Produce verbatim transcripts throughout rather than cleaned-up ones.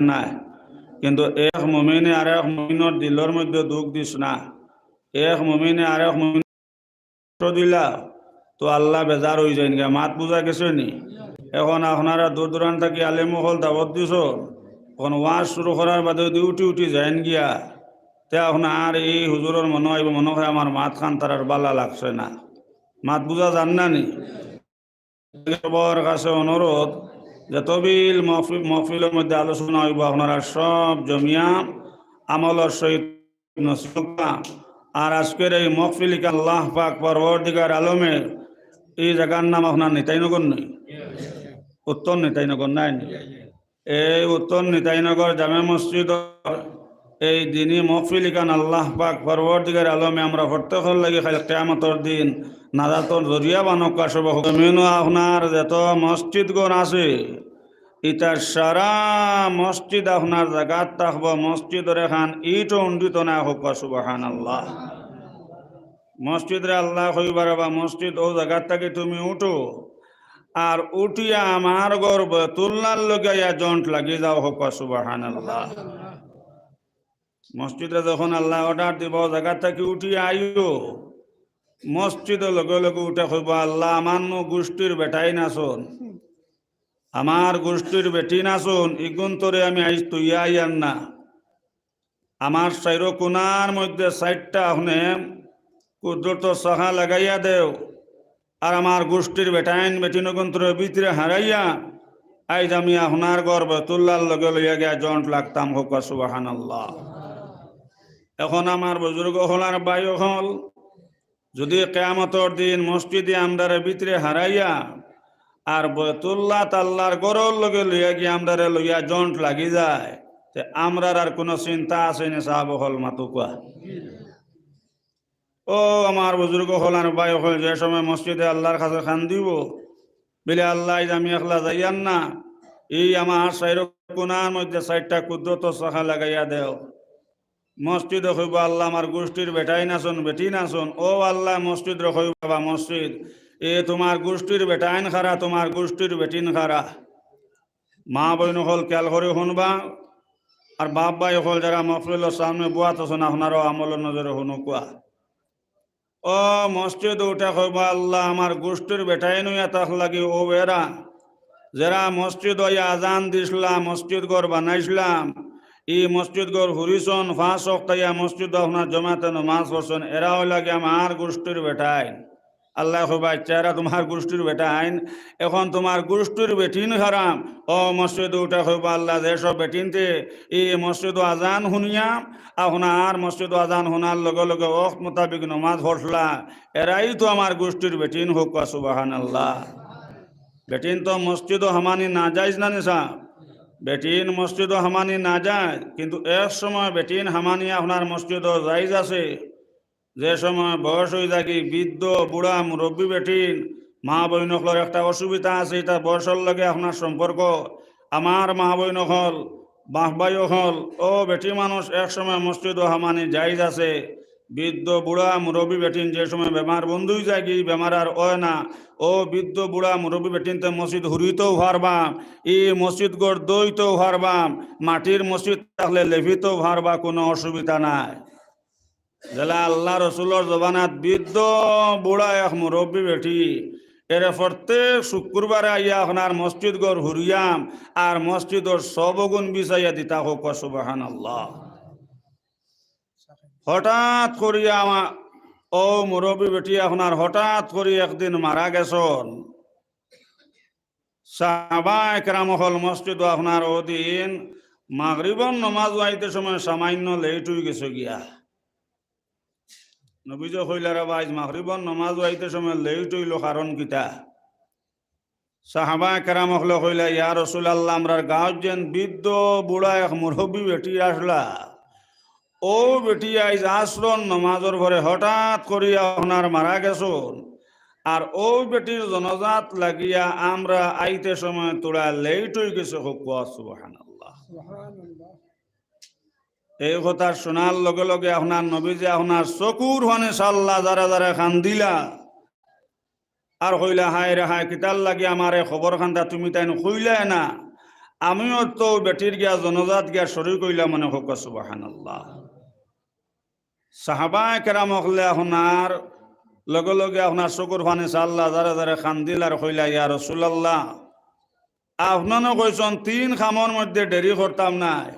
নাই, কিন্তু এক মুমিনে আরেক মুমিনর দিলর মধ্যে দুখ দিস না। এক মুমিনে আরেক মুমিন কষ্ট দিলা, তো আল্লাহ বেজার অইযাইন গিয়া। মাত বুঝা গেছে নি? এখন আপনারা দূর দূরান্ত থাকি আলেম অকল দাওয়াত দিছইন, এখন ওয়াজ শুরু করার বাদে যদি উঠি উঠি যাইন গিয়া, তে আপনার এই হুজুরর মনো অইবো, মনো অয় আমার মাতখান তারার ভালা লাগছে না। মাত বুঝা যার না নি? সবার কাছে অনুরোধ, যত বিল মহফি-, মহফিলর মধ্যে আলোচনা অইবো, আপনারা সব জমিয়া আমলর সহিত নসিব করবা। আর আজকের এই মহফিল ইখান আল্লাহ পাক পরওয়ারদিগার আলমে, এই জাগার নাম আপনার নিতাইনগর নি? উত্তর নিতাইনগর নায় নি? এই উত্তর নিতাইনগর জামে মসজিদর এই দিনি মহফিল ইখান আল্লাহ পাক পরওয়ারদিগার আলমে আমরা প্রত্যেকর লাগি কাইল কিয়ামতর দিন নাজাতর জরিয়া বানাউক্কা। সব জমিনো আপনার যত মসজিদগর আছে, ইতা সারা মসজিদ আপনার জাগাত থাকবো, মসজিদর এখান ইটও উন্ডিত না অউক্কা। সুবহানাল্লাহ। মসজিদরে আল্লায় কইবা, "রে বা মসজিদ, অউ জাগাত থাকি তুমি উঠো, আর উঠিয়া আমার ঘর বায়তুল্লাহর লগে আইয়া জয়েন্ট লাগি যাও।" অউক্কা সুবহানাল্লাহ। মসজিদরে যখন আল্লায় অর্ডার দিবা, "অউ জাগাত থাকি উঠিয়া আইও", মসজিদর লগে লগে উঠে কইবা, "আল্লাহ, আমার নু গোষ্ঠীর বেটাইন আছইন, আমার গোষ্ঠীর বেটিন আছইন, ইগুন্তরে আমি আইজ থইয়া আইয়ার না। আমার চাইরো কুনার মধ্যে চাইরটা আপনে কুদরতর চাকা লাগাইয়া দেও। আর আমার গোষ্ঠীর বেটাইন বেটিন অগুন্তরে ভিতরে হারাইয়া আইজ আমি আপনার ঘর বায়তুল্লাহর লগে লইয়া গিয়া জয়েন্ট লাগতাম।" অউক্কা সুবহানাল্লাহ। এখন আমার বুজুর্গ অকল আর ভাই অকল, যদি কিয়ামতর দিন মসজিদে আমরারে ভিতরে হারাইয়া আর বায়তুল্লাহত আল্লাহর ঘরর লগে লইয়া গিয়া আমরারে লইয়া জয়েন্ট লাগি যায়, তে আমরার আর কুনু চিন্তা আছে নি? সাব অকল মাতউক্কা। ও আমার বুজুর্গ অকল আর ভাই অকল, যে সময় মসজিদে আল্লাহর কাছে কান্দিবো, বলে, "আল্লাহ, আইজ আমি একলা যাইয়ার না, এই আমার চাইরো কুনার মধ্যে চাইরটা কুদরতর চাকা লাগাইয়া দেও।" মসজিদে কইবো, "আল্লাহ, আমার গোষ্ঠীর বেটাইন আছইন, বেটিন আছইন।" ও আল্লাহ, মসজিদরে কইবো, "বা মসজিদ, এ তুমার গোষ্ঠীর বেটাইন খারা, তুমার গোষ্ঠীর বেটিন খারা।" মা বইন অকল খেয়াল করি হুনবা, আর বাপ ভাই অকল যারা মহফিলর সামনে বওয়াত আছইন, আপনারাও আমলর নজরে হুনউক্কা। ও মসজিদ উঠে কইবো, "আল্লাহ, আমার গোষ্ঠীর বেটাইন অইয়া থাকলা গি অউ এরা, যেরা মসজিদ অইয়া আজান দিছলা, মসজিদ ঘর বানাইছলা, ই মসজিদ ঘর হুরিছইন, পাঁচ ওয়াক্ত আইয়া মসজিদ আপনার জমাতে নমাজ পড়ছইন, এরা অইলা গি আমার গোষ্ঠীর বেটাইন।" আল্লায় কইবা, "আচ্ছা, এরা তুমার গোষ্ঠীর বেটাইন, এখন তুমার গোষ্ঠীর বেটিন খারা।" ও মসজিদ উঠে কইবো, "আল্লাহ, যে সব বেটিন্তে ই মসজিদো আজান হুনিয়া, আপনার মসজিদো আজান হুনার লগে লগে ওয়াক্ত মোতাবিক নমাজ পড়লা, এরাউ তো আমার গোষ্ঠীর বেটিন।" অউক্কা সুবহানাল্লাহ। বেটিন তো মসজিদো হামানি নাজাইজ না নি সাব? বেটিন মসজিদো হামানি নাজাইজ, কিন্তু এক সময় বেটিন হামানি আপনার মসজিদো জাইজ আছে। যে সময় বয়স অইযায় গি, বৃদ্ধ, বুড়া, মুরব্বি বেটিন, মা বইন অকলর একটা অসুবিধা আছে, ইটা বয়সর লগে আপনার সম্পর্ক। আমার মা বইন অকল, বাপ ভাই অকল, ও বেটি মানুষ এক সময় মসজিদো হামানি জাইজ আছে। বৃদ্ধ, বুড়া, মুরব্বি বেটিন যে সময় বেমার বন্ধ অইযায় গি, বেমার আর অয় না, ও বৃদ্ধ, বুড়া, মুরব্বি বেটিন্তে মসজিদ হুরিতেও পারবা, ই মসজিদ ঘর ধইতেও পারবা, মাটির মসজিদ থাকলে লেপিতেও পারবা, কুনু অসুবিধা নাই। যেলা আল্লাহ রসুলর জমানাত বৃদ্ধ বুড়া এক মুরব্বি বেটি, এরে প্রত্যেক শুক্রবারে আইয়া আপনার মসজিদ ঘর হুরিয়াম, আর মসজিদর সব অগুন বিছাইয়া দিতা। অউক্কা সুবহানাল্লাহ। হঠাৎ করিয়া আমা-, ও মুরব্বি বেটি আপনার হঠাৎ করি একদিন মারা গেছইন। সাহাবা একরাম অকল মসজিদো আপনার অউ দিন মাগরিবর নমাজ আইতে সময় সামান্য লেট অইগেছে গিয়া। নবীজি কইলা, "রে বা, আইজ মাগরিবর নমাজ আইতে সময় লেট অইলো, কারণ কিতা?" সাহাবা একরাম অকলে কইলা, "ইয়া রাসুলাল্লাহ, আমরার গাঁওত যেন বৃদ্ধ বুড়া এক মুরব্বি বেটি আছলা, অউ বেটি আইজ আছরর নমাজর পরে হঠাৎ করি আপনার মারা গেছইন, আর অউ বেটির জনাজাত লাগিয়া আমরা আইতে সময় থুড়া লেট অইগেছে।" অউক্কা সুবহানাল্লাহ। সুবহানাল্লাহ। এই কথা হুনার লগে লগে আপনার নবীজি আপনার চকুর পানি ছাড়লা, জারে জারে কান্দিলা। আর কইলা, "হায় রে হায়, কিতার লাগি আমারে খবর খানটা তুমি তাইন কইলায় না?" আমিও তো বেটির গিয়া জনাজাত গিয়া শরিক অইলাম অনে, কউক্কা সুবহানাল্লাহ। সাহাবায়ে কেরাম অকলে আপনার লগে লগে আপনার চকুর পানি ছাড়লা, জারে জারে কান্দিলা আর কইলা, "ইয়া রাসুলাল্লাহ, আপনারে কইছইন তিন কামর মধ্যে দেরি করতাম নায়।"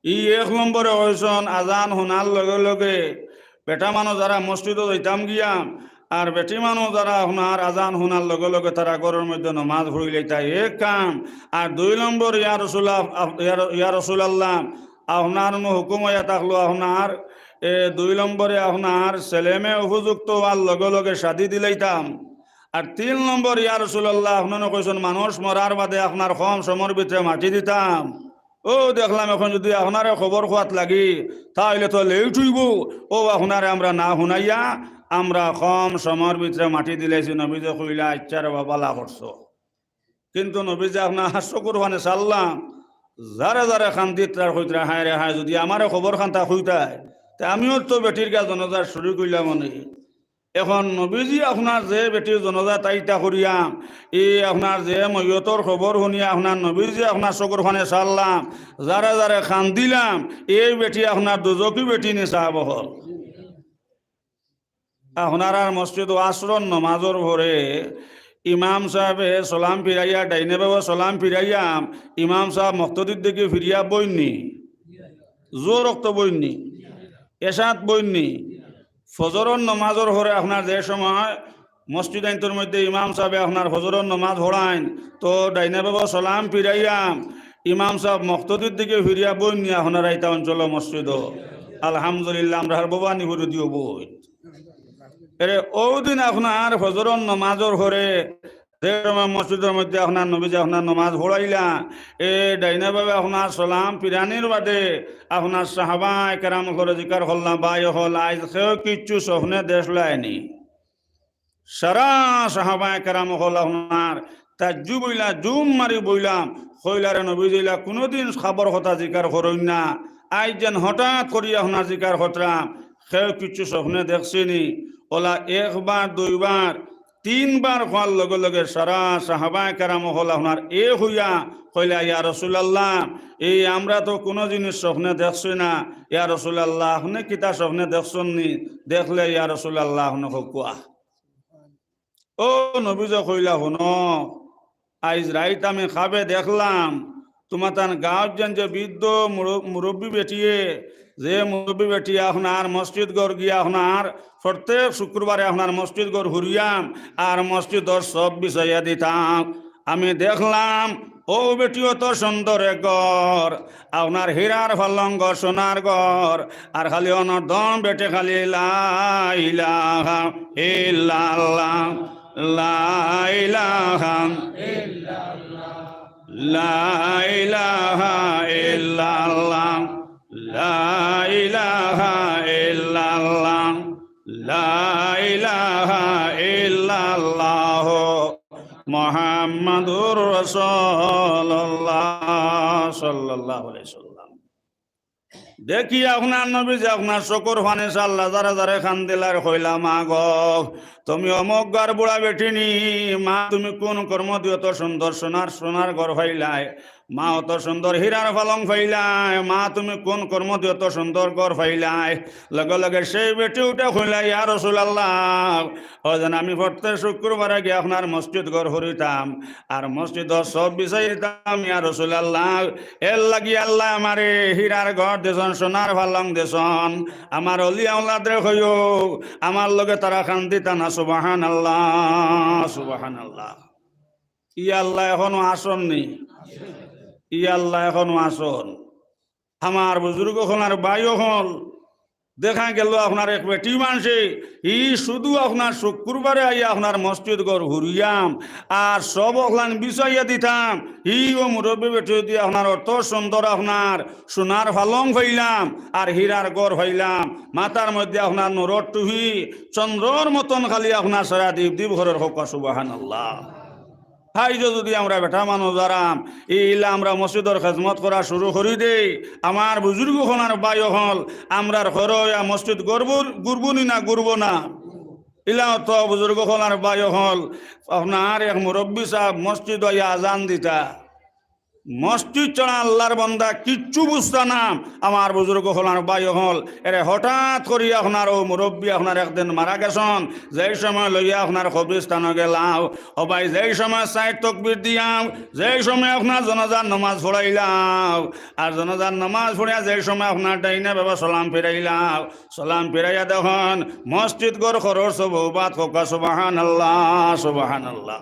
ই এক নম্বরে কইছইন, আজান হুনার লগে লগে বেটা মানুষ যারা মসজিদো যাইতাম গিয়া, আর বেটি মানুষ যারা আপনার আজান হুনার লগে লগে তারা ঘরর মধ্যে নমাজ পড়িলাইতা, এক কাম। আর দুই নম্বর, ইয়া রাসুলা-, ইয়া র-, ইয়া রাসুলাল্লাহ, আপনার নু হুকুম অইয়া থাকলো আপনার, এ, দুই নম্বরে আপনার ছেলে মেয়ে উপযুক্ত অওয়ার লগে লগে শাদি দিলাইতাম। আর তিন নম্বর, ইয়া রাসুলাল্লাহ, আপনারে কইছইন মানুষ মরার বাদে আপনার কম সমর ভিতরে মাটি দিতাম। অউ দেখলাম অখন যুদি আপনারে কবর খোয়াত লাগি, তা অইলে তো লেট অইবো। অউ আপনারে আমরা না হুনাইয়া আমরা কম সমর ভিতরে মাটি দিলাইছি। নবীজিয়ে কইলা, "আইচ্ছা রে বা, ভালা করছো।" কিন্তু নবীজিয়ে আপনার চকুর পানি ছাড়লা, জারে জারে কান্দিত্রা আর কইত্রা, "হায় রে হায়, যুদি আমারে কবর খান্তা কইতায়, তে আমিও তো বেটির গিয়া জনাজাত শরিক অইলাম অনে।" অখন নবীজি আপনার যে বেটির জনাজাত আইতা করিয়া, ই আপনার যে মইয়তর কবর হুনিয়া আপনার নবীজি আপনার চকুর পানি ছাড়লা, জারে জারে কান্দিলা, এই বেটি আপনার দুজখি বেটি নি সাব অকল। আপনারার মসজিদো আছরর নমাজর পরে ইমাম সাবে সালাম ফিরাইয়া, ডাইনে বামে সালাম ফিরাইয়া, ইমাম সাব মুক্তাদির দিকে ফিরিয়া বইন নি? জোহর অক্ত বইন নি? এশাত বইন নি? ফজরর নমাজর পরে আপনার যে সময় মসজিদ আইন্তর মধ্যে ইমাম সাবে আপনার ফজরর নমাজ পড়াইন, তো ডাইনে বামে সালাম ফিরাইয়া ইমাম সাব মুক্তাদির দিকে ফিরিয়া বইন নি আপনারা ইতা অঞ্চলর মসজিদো? আলহামদুলিল্লাহ, আমরার ভবানীপুরো দিও বইন। এরে, অউ দিন আপনার ফজরর নমাজর পরে যে সময় মসজিদর মধ্যে আপনার নবীজিয়ে আপনার নমাজ পড়াইলা, এ ডাইনে বামে আপনার সালাম ফিরানির বাদে আপনার সাহাবায়ে কেরাম অকলরে জিকার করলা, "ভাই অকল, আইজ কেউ কিচ্ছু স্বপ্নে দেখলায় নি?" সারা সাহাবায়ে কেরাম অকল আপনার তাজ্জুব অইলা, জুম মারি বইলা, কইলা, "রে নবীজিয়ে কুনুদিন খাবর কথা জিকার করইন না, আইজ যেন হঠাৎ করি আপনার জিকার কররা, কেউ কিচ্ছু স্বপ্নে দেখছে নি?" অলা একবার, দুইবার, তিনবার কওয়ার লগে লগে সারা সাহাবায়ে কেরাম অকল আপনার এক অইয়া কইলা, "ইয়া রাসুলাল্লাহ, এই আমরা তো কুনু জিনিস স্বপ্নে দেখছি না, ইয়া রাসুলাল্লাহ, আপনে কিতা স্বপ্নে দেখছইন নি? দেখলে ইয়া রাসুলাল্লাহ আপনে কউক্কা।" অউ নবীজিয়ে কইলা, "হুনো, আইজ রাইত আমি খাবে দেখলাম, তুমাতান গাঁওর যেন যে বৃদ্ধ মুর-, মুরব্বি বেটিয়ে, যে মুরব্বি বেটিয়ে আপনার মসজিদ ঘর গিয়া আপনার প্রত্যেক শুক্রবারে আপনার মসজিদ ঘর হুরিয়াম আর মসজিদর সব বিছাইয়া দিতাম। আমি দেখলাম অউ বেটি অত সুন্দর এক ঘর, আপনার হীরার পালঙ্ক, সোনার ঘর, আর খালি অনর্দম বেটি খালি লা ইলাহা ইল্লাল্লাহ, লা ইলাহা, লা ইলাহা ইল্লাল্লাহ, লা ইলাহা ইল্লাল্লাহ, লা ইলাহা ইল্লাল্লাহ, মুহাম্মাদুর রাসুলুল্লাহ সাল্লাল্লাহু আলাইহি ওয়াসাল্লাম।" দেখি আপনার নবীজিয়ে আপনার চকুর পানি ছাড়লা, জারে জারে কান্দিলা আর কইলা, "মা গো, তুমি অমুক ঘরর বুড়া বেটি নি, মা তুমি কুন কর্ম দি অত সুন্দর সোনার, সোনার ঘর পাইলায়, মা অত সুন্দর হীরার পালঙ্ক পাইলায়, মা তুমি কুন কর্ম দি অত সুন্দর ঘর পাইলায়?" লগে লগে সেই বেটি উঠে কইলা, "ইয়া রাসুলাল্লাহ, অউ যেন আমি প্রত্যেক শুক্রবারে গিয়া আপনার মসজিদ ঘর হুরিতাম, আর মসজিদর সব বিছাইতাম, ইয়া রাসুলাল্লাহ, এরলাগি আল্লায় আমারে হীরার ঘর দিছইন, সোনার পালঙ্ক দিছইন। আমার অলি আওলাদরে কইও, আমার লগে তারা কান্দিতা না।" সুবহানাল্লাহ, সুবহানাল্লাহ। ই আল্লাহ অখনো আছইন নি? ই আল্লাহ অখনো আছইন। আমার বুজুর্গ অকল আর ভাই অকল, দেখা গেল আপনার এক বেটি মানষে, ই শুধু আপনার শুক্রবারে আইয়া আপনার মসজিদ ঘর হুরিয়াম, আর সব অকলান বিছাইয়া দিতাম, ই অউ মুরব্বি বেটি দি আপনার অত সুন্দর আপনার সোনার পালঙ্ক পাইলাম, আর হীরার ঘর পাইলাম, মাথার মধ্যে আপনার নূরর টুপি, চন্দ্রর মতন খালি আপনার সারা দীপ দীপ ঘরর, কউক্কা সুবহানাল্লাহ। আইজও যুদি আমরা বেটা মানুষ যারাম, ই ইলা আমরা মসজিদর খেজমত করা শুরু করি দেই, আমার বুজুর্গ অকল আর ভাই অকল, আমরার ঘরো ইয়া মসজিদ ঘুরবো, ঘুরবো নি না ঘুরবো না? ইলা অত বুজুর্গ অকল আর ভাই অকল, আপনার এক মুরব্বি সাব মসজিদো আইয়া আজান দিতা, মসজিদ ছাড়া আল্লাহর বান্দা কিচ্ছু বুঝতা না। আমার বুজুর্গ অকল, ভাই অকল, এরে হঠাৎ করি আপনার অউ মুরব্বি আপনার একদিন মারা গেছইন, যেই সময় লইয়া আপনার কবরস্থানো গেলাও, ও ভাই, যেই সময় চাইর তকবির দিয়াও, যেই সময় আপনার জানাজার নামাজ পড়াইলাও, আর জানাজার নামাজ পড়িয়া যেই সময় আপনার ডাইনে বামে সালাম ফিরাইলাও, সালাম ফিরাইয়া দেখইন মসজিদ ঘর খরর সব বাদ। কউক্কা সুবহানাল্লাহ, সুবহানাল্লাহ।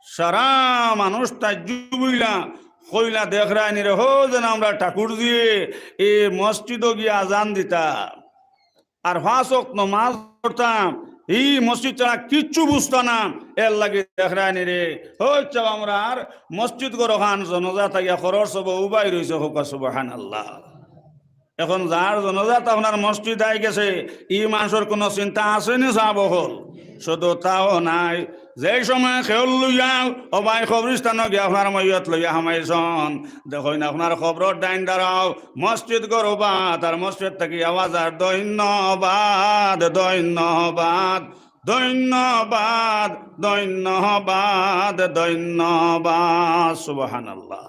সারা মানুষ তাজ্জুব অইলা, কইলা, "দেখরায়নি রে, হউ যেন আমরার ঠাকুরজিয়ে ই মসজিদো গিয়া আজান দিতা, আর পাঁচ ওয়াক্ত নমাজ পড়তা, ই মসজিদ ছাড়া কিচ্ছু বুঝতা না, এরলাগি দেখরায়নি রে, হউ চাও আমরার মসজিদ ঘরখান জানাজা থাকিয়া খরর সব উবাই রইছে।" কউক্কা সুবহানাল্লাহ। এখন যার জানাজাত আপনার মসজিদ আই গেছে, ই মানষর কুনু চিন্তা আছেনি সাব অকল? শুধু তাও নায়, যেই সময় খেউল লইয়া, ও ভাই, কবরস্থানো গিয়া আপনার মইয়ত লইয়া হামাইছইন, দেখইন আপনার কবরর ডাইন ধারো মসজিদ ঘর বাদ, আর মসজিদ থাকি আওয়াজ আর ধন্যবাদ, ধন্যবাদ, ধন্যবাদ, ধন্যবাদ, ধন্যবাদ। সুবহানাল্লাহ।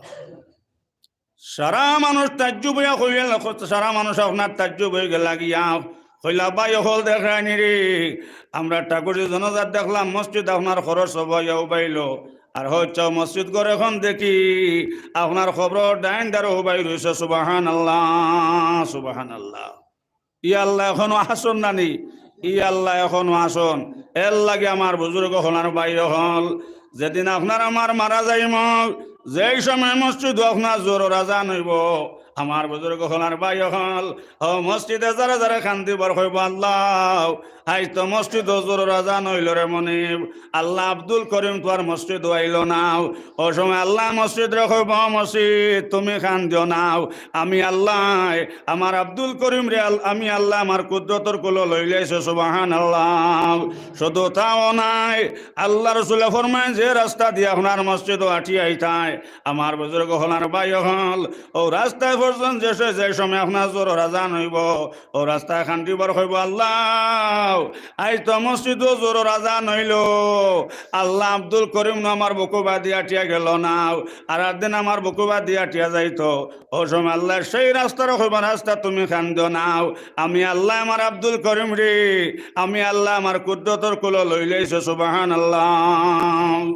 সারা মানুষ তাজ্জুব অইয়া কইলা, সারা মানুষ আপনার তাজ্জুব অইগেলা গিয়া, কইলা, "ভাই অকল, দেখরায়নি রে, আমরার ঠাকুরজির জানাজাত দেখলাম, মসজিদ আপনার খরর সব অইয়া উবাইলো, আর হউ চাও মসজিদ ঘর এখন দেখি আপনার কবরর ডাইন ধারো উবাই রইছে।" সুবহানাল্লাহ, সুবহানাল্লাহ। ই আল্লাহ এখনো আছইন না নি? ই আল্লাহ এখনো আছইন। এরলাগি আমার বুজুর্গ অকল, ভাই অকল, যেদিন আপনার আমার মারা যাইমু, যেই সময় মসজিদো আপনার জোহরর আজান অইবো, আমার বুজুর্গ অকল, ভাই অকল, অউ মসজিদে যারা যারা কান্দিবার কইবো, "আল্লাহ, আইজ তো মসজিদো জোহরর আজান অইলো রে মনিব, আল্লাহ আব্দুল করিম তো আর মসজিদো আইলো না।" অউ সময় আল্লায় মসজিদরে কইবো, "ও মসজিদ, তুমি কান্দিও না, আমি আল্লায় আমার আব্দুল করিমরে আল-, আমি আল্লায় আমার কুদরতর কুলো লইলাইছি।" সুবহানাল্লাহ। শুধু তাও নায়, আল্লার রসুলে ফরমাইন, যে রাস্তা দিয়া আপনার মসজিদো আটিয়া আইতায়, আমার বুজুর্গ অকল, ভাই অকল, অউ রাস্তায় পর্যন্ত যে সে-, যে সময় আপনার জোহরর আজান অইবো, অউ রাস্তায় কান্দিবার কইবো, "আল্লাহ, আইজ তো মসজিদো জোহরর আজান অইলো, আল্লাহ আব্দুল করিম নু আমার বুকুবাদি আটিয়া গেলো না, আর একদিন আমার বুকুবাদি আটিয়া যাইতো।" অউ সময় আল্লায় সেই রাস্তারে কইবা, "রাস্তা, তুমি কান্দিও না, আমি আল্লায় আমার আব্দুল করিমরে, আমি আল্লায় আমার কুদরতর কুলো লইলাইছি।" সুবহানাল্লাহ।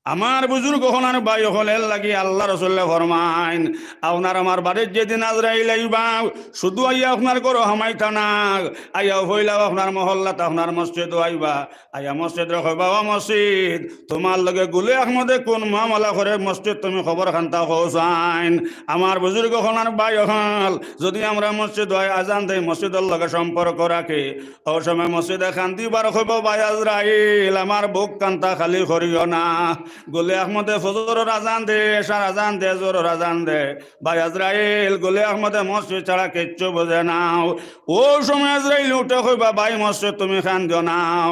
আমার বুজুর্গ অকল, ভাই অকল, এরলাগি আল্লার রসুলে ফরমাইন, আপনার আমার বাড়িত যেদিন আজরাইল আইবা, শুধু আইয়া আপনার ঘরো হামাইতা না, আইয়া পয়লাউ আপনার মহল্লাত আপনার মসজিদো আইবা, আইয়া মসজিদরে কইবা, "ও মসজিদ, তুমার লগে গুলে আহমদে কুন মামলা করে মসজিদ, তুমি খবর খানতা কও চাইন।" আমার বুজুর্গ অকল, ভাই অকল, যুদি আমরা মসজিদো আই, আজান দেই, মসজিদর লগে সম্পর্ক রাখি, অউ সময় মসজিদে কান্দিবার কইবো, "ভাই আজরাইল, আমার বুক খানতা খালি করিও না।" গুলে আহমদে ফজরর আজান দে, এশার আজান দে, জোহরর আজান দে। ভাই আজরাইল, গুলে আহমদে মসজিদ ছাড়া কিচ্ছু বুঝে না। অউ সময় আজরাইল উঠে কইবা, "ভাই মসজিদ, তুমি কান্দিও না,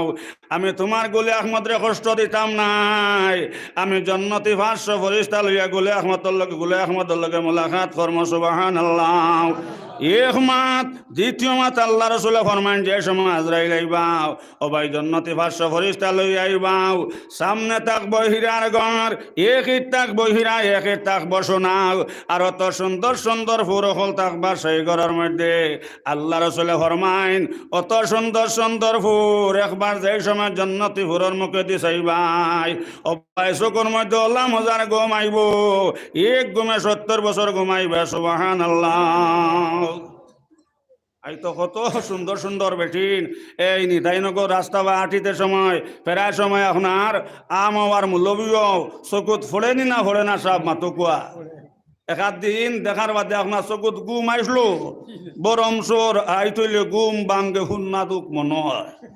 আমি তুমার গুলে আহমদরে কষ্ট দিতাম নায়। আমি জন্নতি পাঁচশো ফিরিস্তা লইয়া গুলে আহমদর লগে, গুলে আহমদর লগে মোলাকাত করমু।" সুবহানাল্লাহ। এক মাত। দ্বিতীয় মাত, আল্লার রসুলে ফরমাইন, যে সময় আজরাইল আইবা, ও ভাই, জন্নতি পাঁচশো ফিরিস্তা লইয়া আইবা, সামনে থাকবো হীরার ঘর, এক ইট থাকবো হীরা, এক ইট থাকবো সোনা, আর অত সুন্দর সুন্দর হুর অকল থাকবা সেই ঘরর মধ্যে। আল্লার রসুলে ফরমাইন, অত সুন্দর সুন্দর হুর, একবার যেই সময় জন্নতি হুরর মুখেদি চাইবায়, ও ভাই, চকুর মধ্যে অলা মজার ঘুম আইবো, এক ঘুমে সত্তর বছর ঘুমাইবা। সুবহানাল্লাহ। আইজ তো কত সুন্দর সুন্দর বেটিন, এই নিতাইনগর রাস্তা বা আটিতে সময়, প্রায় সময় আপনার আমও আর মৌলবীও চকুত ফড়েনি না ফড়ে না, সাব মাতো কুয়া। একাদিন দেখার বাদে আপনার চকুত ঘুম আইছলো, বরমসর আইতইলে ঘুম ভাঙ্গে হুন্না দুখ মনো অয়।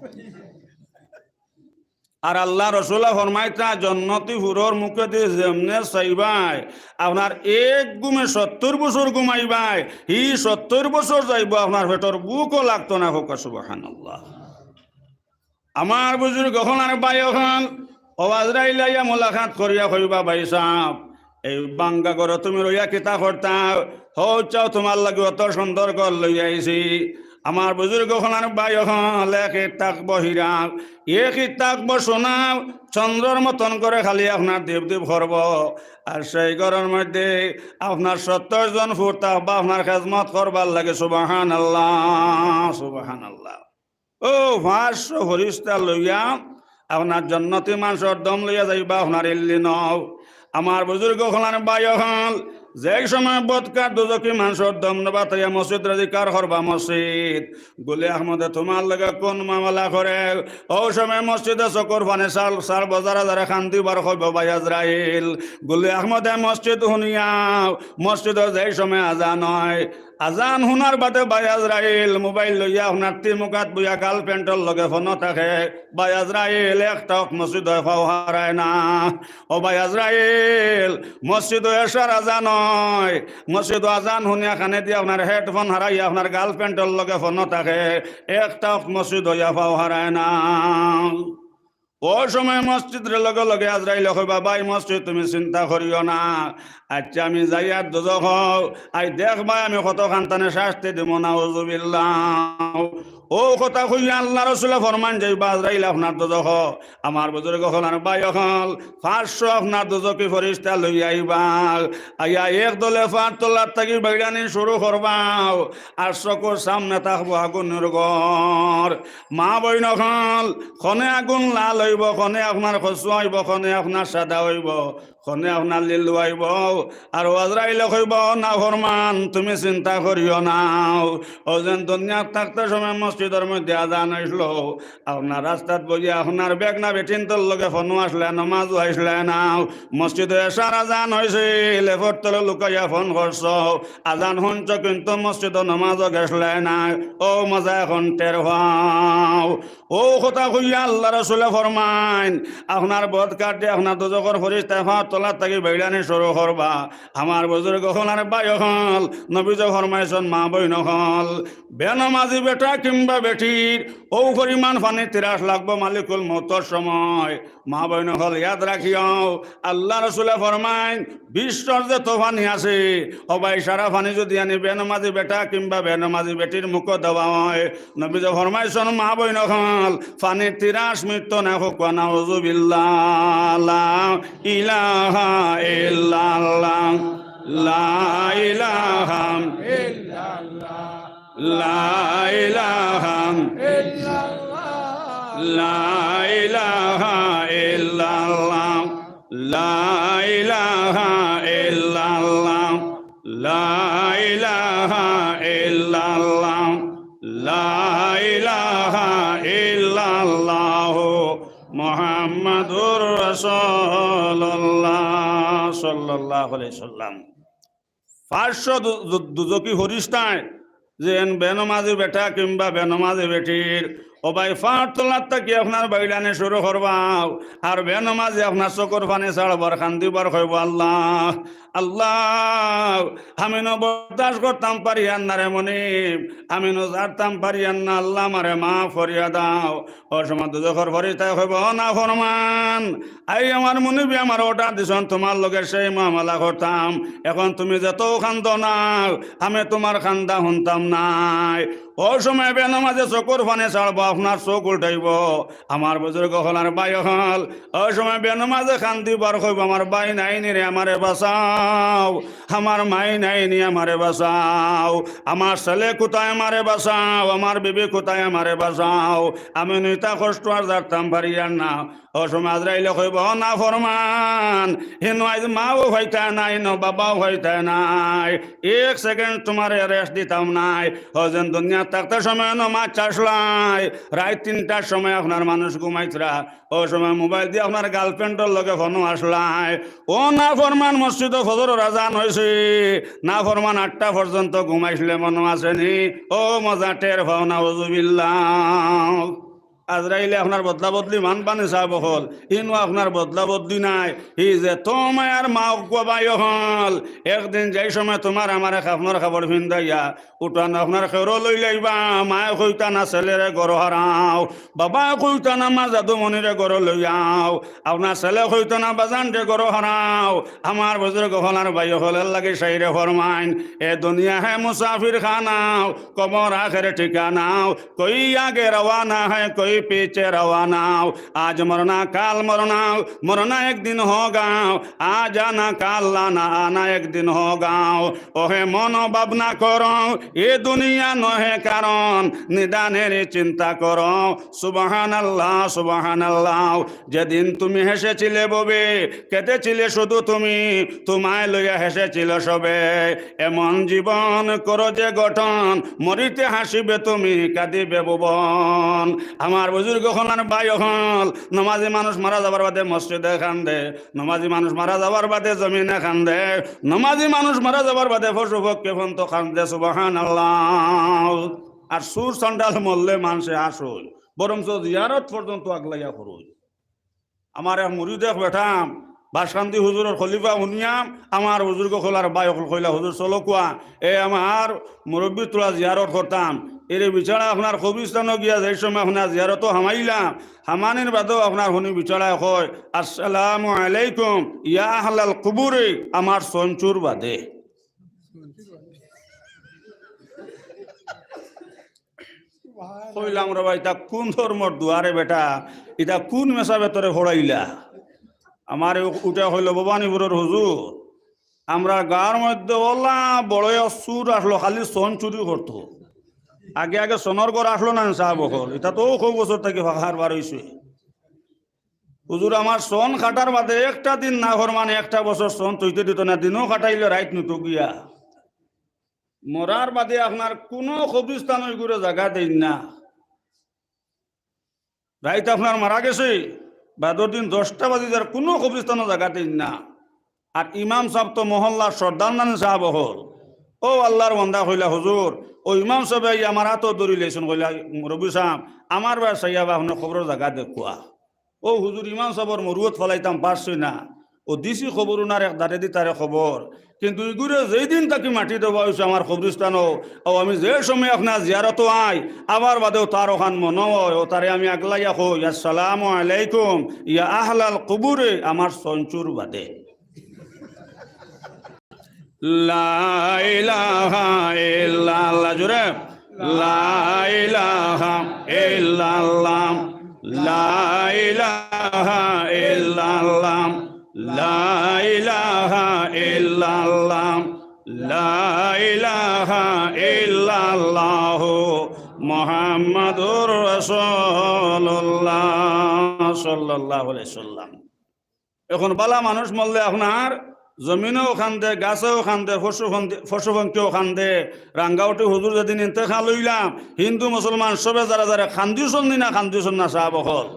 আর আল্লার রসুলে ফরমাইতা, জন্নতি হুরর মুখেদি যেমনে চাইবায়, আপনার এক ঘুমে সত্তর বছর ঘুমাইবায়, হি সত্তর বছর যাইবো, আপনার পেটর ভুকও লাগতো না। কউক্কা সুবহানাল্লাহ। আমার বুজুর্গ অকল, ভাই অকল, ও আজরাইল আইয়া মোলাকাত করিয়া কইবা, "ভাই সাব, এই ভাঙ্গা ঘরো তুমি রইয়া কিতা করতায়? হউ চাও তুমার লাগি অত সুন্দর ঘর লইয়া আইছি।" আমার বুজুর্গ অকল আর ভাই অকল, এক ইট থাকবো হীরা, এক ইট থাকবো সোনা, চন্দ্রর মতন করে খালি আপনার দীপ দীপ করবো। আর সেই ঘরর মধ্যে আপনার সত্তর জন ফুত থাকবা আপনার খেদমত করবার লাগি। সুবহানাল্লাহ, সুবহানাল্লাহ। ও পাঁচশো ফিরিস্তা লইয়া আপনার জন্নতি মানষর দম লইয়া যাইবা আপনার ইল্লিনো। আমার বুজুর্গ অকল আর ভাই অকল, যেই সময় বদকার দুজকি মানষর দম নেবা, তাইয়া মসজিদরে জিকার করবা মসজিদ। গুলি আহমদে তুমার লগে কুন মামলা করে? অউ সময় মসজিদে চকুর পানি ছাড়, ছাড়বো, যারা যারা কান্দিবা আর কইবো, "ভাই আজরাইল।" গুলি আহমদে মসজিদ হুনিয়া, মসজিদো যেই সময় আজান অয়, আজান হুনার বাদে ভাই আজরাইল মোবাইল লইয়া আপনার তিমুকাত বইয়া গার্লফ্রেন্ডর লগে ফোনো থাকে। ভাই আজরাইল, একটা অক্ত মসজিদো ফাও হারায় না। ও ভাই আজরাইল, মসজিদো এশার আজান অয়, মসজিদো আজান হুনিয়া কানে দিয়া আপনার হেডফোন হারাইয়া আপনার গার্লফ্রেন্ডর লগে ফোনো থাকে, একটা অক্ত মসজিদো ইয়া ফাও হারায় না। অউ সময় মসজিদরে লগে লগে আজরাইলে কইবা, "ভাই মসজিদ, তুমি চিন্তা করিও না, আচ্ছা আমি যাইয়ার দুজখো, আই দেখবায় আমি কত খানতানে শাস্তি দিমু, নাউজুবিল্লাহ।" অউ কথা কইয়া আল্লার রসুলে ফরমাইন, "যাইবা আজরাইল আপনার দুজখো।" আমার বুজুর্গ অকল আর ভাই অকল, পাঁচশো আপনার দুজকি ফিরিস্তা লইয়া আইবা, আইয়া এক দলে পার তলার থাকি বাইড়ানি শুরু করবা, আর চকুর সামনে থাকবো আগুনর ঘর। মা বইন অকল, কনে আগুন লাল অইবো, কনে আপনার কচুয়া অইবো, কনে আপনার সাদা অইবো, কনে আপনার লিলুয়া অইবো। আর আজরাইলে কইবো, "নাফরমান, তুমি চিন্তা করিও না।" অউ যেন দুনিয়াত থাকতে সময় মসজিদর মধ্যে আজান অইছিল, আপনার রাস্তাত বইয়া আপনার বেগনা বেটিন্তর লগে ফোনো আছলায়, নমাজো আইছলায় না। মসজিদো এশার আজান অইছিল, এফর তলে লুকাইয়া ফোন করছো, আজান হুনছো কিন্তু মসজিদো নমাজো গেছলায় না। অউ মজা অখন টের পাও। অউ কথা কইয়া আল্লার রসুলে ফরমাইন, আপনার বদকার দি আপনার দুজখর ফিরিস্তায় পার তলার থাকি বাইড়ানি শুরু করবা। আমার বুজুর্গ অকল আর ভাই অকল, নবীজি ফরমাইছইন, মা বইন অকল, বেনমাজি বেটা কিংবা বেটির অউ পরিমাণ পানির তিরাস লাগবো মালিকুল মউতর সময়। মা বইন অকল, ইয়াদ রাখিও, আল্লার রসুলে ফরমাইন, বিশ্বর যত পানি আছে, ও ভাই, সারা পানি যুদি আনি বেনমাজি বেটা কিংবা বেনমাজি বেটির মুখো দেওয়া অয়, নবীজি ফরমাইছইন, মা বইন অকল, পানির তিরাস মিটতো নায়, কউক্কা নাউজুবিল্লাহ, লা ইলাহা ইল্লাল্লাহ, লা ইলাহা ইল্লাল্লাহ, লা ইলাহা ইল্লাল্লাহ, লা ইলাহা ইল্লাল্লাহ, লা ইলাহা ইল্লাল্লাহ, লা ইলাহা ইল্লাল্লাহ, লা ইলাহা ইল্লাল্লাহ, মুহাম্মাদুর রাসূলুল্লাহ সাল্লাল্লাহু আলাইহি সাল্লাম। পাঁচশো দু-, দু-, দুজকি ফিরিস্তায় যেন বেনমাজি বেটা কিংবা বেনমাজি বেটির, ও ভাই, পার তলার থাকি আপনার বাইড়ানি শুরু করবা, আর বেনমাজি আপনার চকুর পানি ছাড়বো আর কান্দিবো আর কইবো, "আল্লাহ, আল্লাহ, আমি নু বরদাস্ত করতাম পারিয়ার না রে মনিব, আমি নু ছাড়তাম পারিয়ার না, আল্লাহ আমারে মাফ করিয়া দাও।" অউ সময় দুজখর ফিরিস্তায় কইবো, "ও নাফরমান, আই আমার মনিবে আমারে অর্ডার দিছইন তুমার লগে সেই মামলা করতাম, অখন তুমি যেতাউ কান্দো না, আমি তুমার কান্দা হুনতাম নায়।" অউ সময় বেনমাজে চকুর পানি ছাড়বো, আপনার চউখ উল্টাইবো। আমার বুজুর্গ অকল আর ভাই অকল, অউ সময় বেনমাজে কান্দিবো আর কইবো, "আমার ভাই নাই নি রে, আমারে বাঁচাও, আমার মাই নাই নি, আমারে বাঁচাও, আমার ছেলে কুথায়, আমারে বাঁচাও, আমার বিবি কুথায়, আমারে বাঁচাও, আমি নু ইতা কষ্ট আর ছাড়তাম পারিয়ার না।" অউ সময় আজরাইলে কইবো, "ও নাফরমান, হিনো আইজ মাও পাইতায় নায়, হিনো বাবাও পাইতায় নায়, এক সেকেন্ড তুমারে রেস্ট দিতাম নায়।" অউ যেন দুনিয়াত থাকতে সময় নমাজ ছাড়ছলায়, রাইত তিনটার সময় আপনার মানুষ ঘুমাইতরা, অউ সময় মোবাইল দি আপনার গার্লফ্রেন্ডর লগে ফোনো আছলায়। ও নাফরমান, মসজিদো ফজরর আজান অইছে, নাফরমান আটটা পর্যন্ত ঘুমাইছলে মনো আছে নি? অউ মজা টের পাও, নাউজুবিল্লাহ। আজরাইলে আপনার বদলা বদলি মানবা নি সাব অকল, ইনো আপনার বদলা বদলি নাই। ই যে তো মায়ার মা অকল, ভাই অকল, একদিন যেই সময় তুমার আমারে কাফনর কাপড় ফিন্দাইয়া উঠানো আপনার খেউরো লই লাইবা, মায়ে কইতা না ছেলেরে ঘরো হারাও, বাবায় কইতা না মা জাদুমণিরে ঘরো লই আও, আপনার ছেলে কইতা না বাজানরে ঘরো হারাও। আমার বুজুর্গ অকল আর ভাই অকল, এর লাগি শাইরে ফরমাইন, এ দুনিয়া হে মুসাফির খানাও, কবর আখের ঠিকানাও, कोई आगे रवाना है, कोई पीछे रवाना। आज मरना, काल मरना, मरना एक दिन होगा। आज आना, काल आना, आना एक दिन होगा। ওহে মন ভাবনা করো, এ দুনিয়া নহে কারণ, নিদানের চিন্তা করো। সুবহানাল্লাহ, সুবহানাল্লাহ। যেদিন তুমি হেসেছিলে ববে, কেঁদেছিলে শুধু তুমি, তোমায় লইয়া হেসেছিল সবে। এমন জীবন করো যে গঠন, মরিতে হাসিবে তুমি, কাঁদিবে ভুবন। আমার বুজুর্গ অকল আর ভাই অকল, নমাজি মানুষ মারা যাবার বাদে মসজিদে কান্দে, নমাজি মানুষ মারা যাবার বাদে জমিনে কান্দে, নমাজি মানুষ মারা যাবার বাদে পশু পক্ষী পর্যন্ত কান্দে। সুবহানাল্লাহ। আর চুর চান্ডাল মরলে মানষে হাসইন, বরঞ্চ জিয়ারত পর্যন্ত আগলাইয়া করইন। আমার এক মুরিদ এক বেটা, বাসকান্দি হুজুরর খলিফা হুনিয়া, আমার বুজুর্গ অকল আর ভাই অকল কইলা, "হুজুর চলো কুয়া, এ আমার মুরব্বির থুড়া জিয়ারত করতাম।" এরে বেচারা আপনার কবরস্থানো গিয়া যেই সময় আপনার জিয়ারতো হামাইলা, হামানির বাদেও আপনার হুনি বেচারায় কয়, "আসসালামু আলাইকুম ইয়া আহলাল কুবুরি, আমার চইন চুর বাদে।" কইলাম, "রে ভাই, ইতা কুন ধর্মর দোয়া রে বেটা, ইতা কুন মেসাবে তোরে পড়াইলা?" আমারে উ-, উঠে কইলো, "ভবানীপুরর হুজুর, আমরার গাঁওর মধ্যে অলা বড় এক চুর আছলো, খালি চইন চুরি করতো। আগে আগে সোনর ঘর আছলো না সাব অকল, ইতা তো কয় বছর থাকি ফাঁকার বার অইছে। হুজুর, আমার চইন কাটার বাদে একটা দিন না ফরমানে, একটা বছর চইন থইতে দিতো না, দিনও কাটাইলে রাইত নিতো গিয়া।" মরার বাদে আপনার কুনু কবরস্থানো ইগুরে জাগা দেইন না। রাইত আপনার মারা গেছে, বাদর দিন দশটা বাজি যার, কুনু কবরস্থানো জাগা দেইন না। আর ইমাম সাব তো মহল্লার সর্দার নানি সাব অকল। অউ আল্লার বান্দা কইলা, "হুজুর, অউ ইমাম সাবে আইয়া আমার আতো ধরি লাইছইন," কইলা, "মুরব্বি সাব, আমার বায় চাইয়া বা আপনার কবরর জাগা দেখুয়া।" অউ হুজুর, ইমাম সাবর মরুয়ত ফালাইতাম পারছি না। অউ দিছি কবর উনার এক দারেদি তারে কবর। কিন্তু ইগুরে যেই দিন থাকি মাটি দেওয়া অইছে আমার কবরস্থানো, অউ আমি যে সময় আপনার জিয়ারতো আই, আবার বাদেও তার অখান মনো অয়, অউ তারে আমি আগলাইয়া কই, "আসসালামু আলাইকুম, ইয়া আহলাল কুবুরে, আমার চইন চুর বাদে।" লা ইলাহা ইল্লাল্লাহ, জোরে। লা ইলাহা ইল্লাল্লাহ, লা ইলাহা ইল্লাল্লাহ, লা ইলাহা ইল্লাল্লাহ, লা ইলাহা ইল্লাল্লাহু মুহাম্মাদুর রাসূলুল্লাহ সাল্লাল্লাহু আলাইহি ওয়াসাল্লাম। এখন বালা মানুষ মরলে আপনার জমিনেও কান্দে, গাছেও কান্দে, পশু পঙ্খী-, পশু পঙ্খীও কান্দে। রাঙ্গাউটি হুজুর যেদিন ইন্তেকাল অইলা, হিন্দু মুসলমান সবে যারা যারা কান্দিছইন নি না, কান্দিছইন না সাব অকল?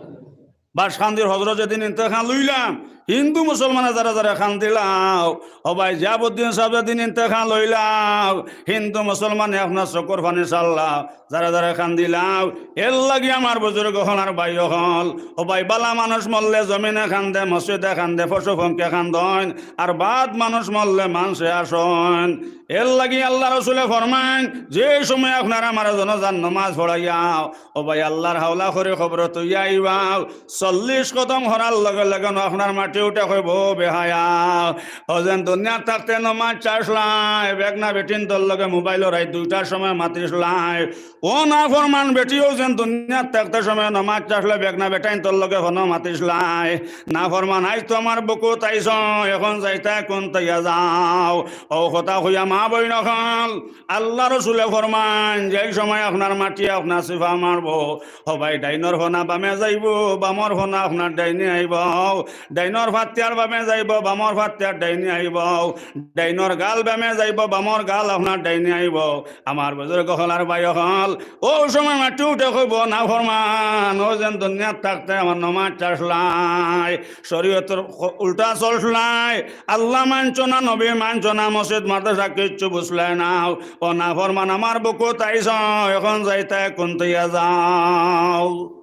বাসকান্দির হজরত যেদিন ইন্তেকাল অইলা, হিন্দু মুসলমানে যারা যারা কান্দিলাও, ও ভাই জিয়াউদ্দিন সাব যেদিন ইন্তেকাল অইলা, হিন্দু মুসলমানে আপনার চকুর পানি ছাড়লা, যারা যারা কান্দিলাও, এর লাগি আমার বুজুর্গ অকল আর ভাই অকল, ও ভাই, বালা মানুষ মরলে জমিনে কান্দে, মসজিদে কান্দে, পশু পঙ্খী কান্দইন, আর বাদ মানুষ মরলে মানষে হাসইন। এর লাগি আল্লার রসুলে ফরমাইন, যে সময় আপনারা আমার জানাজার নমাজ পড়াইয়া, ও ভাই, আল্লার হাওলা করি কবরো থইয়া আইবা, চল্লিশ কদম হরার লগে লগে নু আপনার মাটি উঠে কইবো, "বেহায়া, অউ যেন দুনিয়াত থাকতে নমাজ ছাড়ছলায়, বেগনা বেটিন্তর লগে মোবাইলো রাইত দুইটার সময় মাতিছলায়, ও নাফরমান বেটি, অউ যেন দুনিয়াত থাকতে সময় নমাজ ছাড়ছলায়, বেগনা বেটাইন্তর লগে ফোনো মাতিছলায়। নাফরমান, আইজ তো আমার বুকুত আইছো, এখন যাইতায় কুন থইয়া যাও।" অউ কথা কইয়া মা বইন অকল, আল্লার রসুলে ফরমাইন, যেই সময় আপনার মাটি আপনার চিফা মারবো, ও ভাই, ডাইনর ফনা বামে যাইবো, বামর ফনা আপনার ডাইনে আইবো। ডাইনর ফাত্তিয়ার বামে যাইবো, বামর ফাত্তিয়ার ডাইনে আইবো। ডাইনর গাল বামে যাইবো, বামর গাল আপনার ডাইনে আইবো। আমার বুজুর্গ অকল আর ভাই অকল, অউ সময় মাটি উঠে কইবো, "নাফরমান, অউ যেন দুনিয়াত থাকতে আমার নমাজ ছাড়ছলায়, শরিয়তর খ-, উল্টা চলছলায়, আল্লা মানছো না, নবী মানছো না, মসজিদ মাদ্রাসা কিচ্ছু বুঝলায় না। ও নাফরমান, আমার বুকুত আইছো, এখন যাইতায় কুন থইয়া যাও।"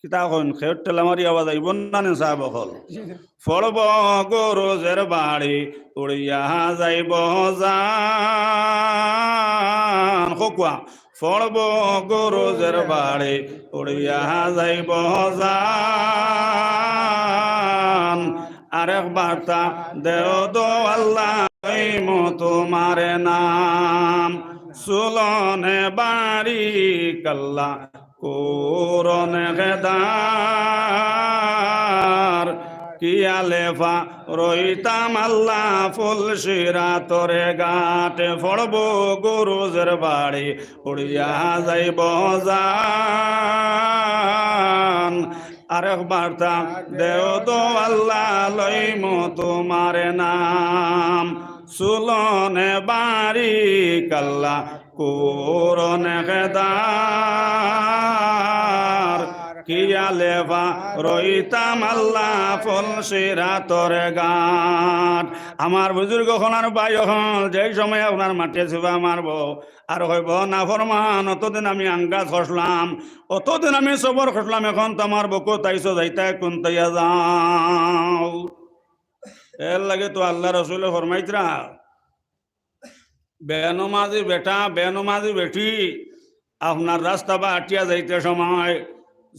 কিতা কইন, খেউর ঠেলা মারি আওয়াজ আইব না নে সাব অকল? পড়ব গুরুজের বাড়ি, উড়িয়া যাইব জান। খোকুয়া, পড়ব গুরুজের বাড়ি, উড়িয়া যাইব জান। আরেক বার্তা দেও দো আল্লাহ, লইমু তোমার নাম। চুলনে বাড়ি কাল্লা, করনে খেদার, কিয়ালেফা রইতাম আল্লাহ ফুলসিরাতর ঘাটে। পড়ব গুরুজের বাড়ি, উড়িয়া যাইব জান। আরেক বার্তা দেও দো আল্লাহ, লইমু তোমার নাম। চুলনে বাড়ি কাল্লা, করনে খেদার, কিয়ালেফা রইতাম আল্লাহ ফুলসিরাতর ঘাট। আমার বুজুর্গ অকল আর ভাই অকল, যেই সময় আপনার মাটিয়ে চিফা মারব, আর কইব, "নাফরমান, অতদিন আমি আঙ্গাজ করছলাম, অতদিন আমি সবর করছলাম, এখন তো আমার বুকো তাইছো, যাইতায় কুন্তাইয়া যাও।" এর লাগি তো আল্লার রসুলে ফরমাইতরা, বেনমাজি বেটা, বেনমাজি বেটি, আপনার রাস্তা বা আটিয়া যাইতে সময়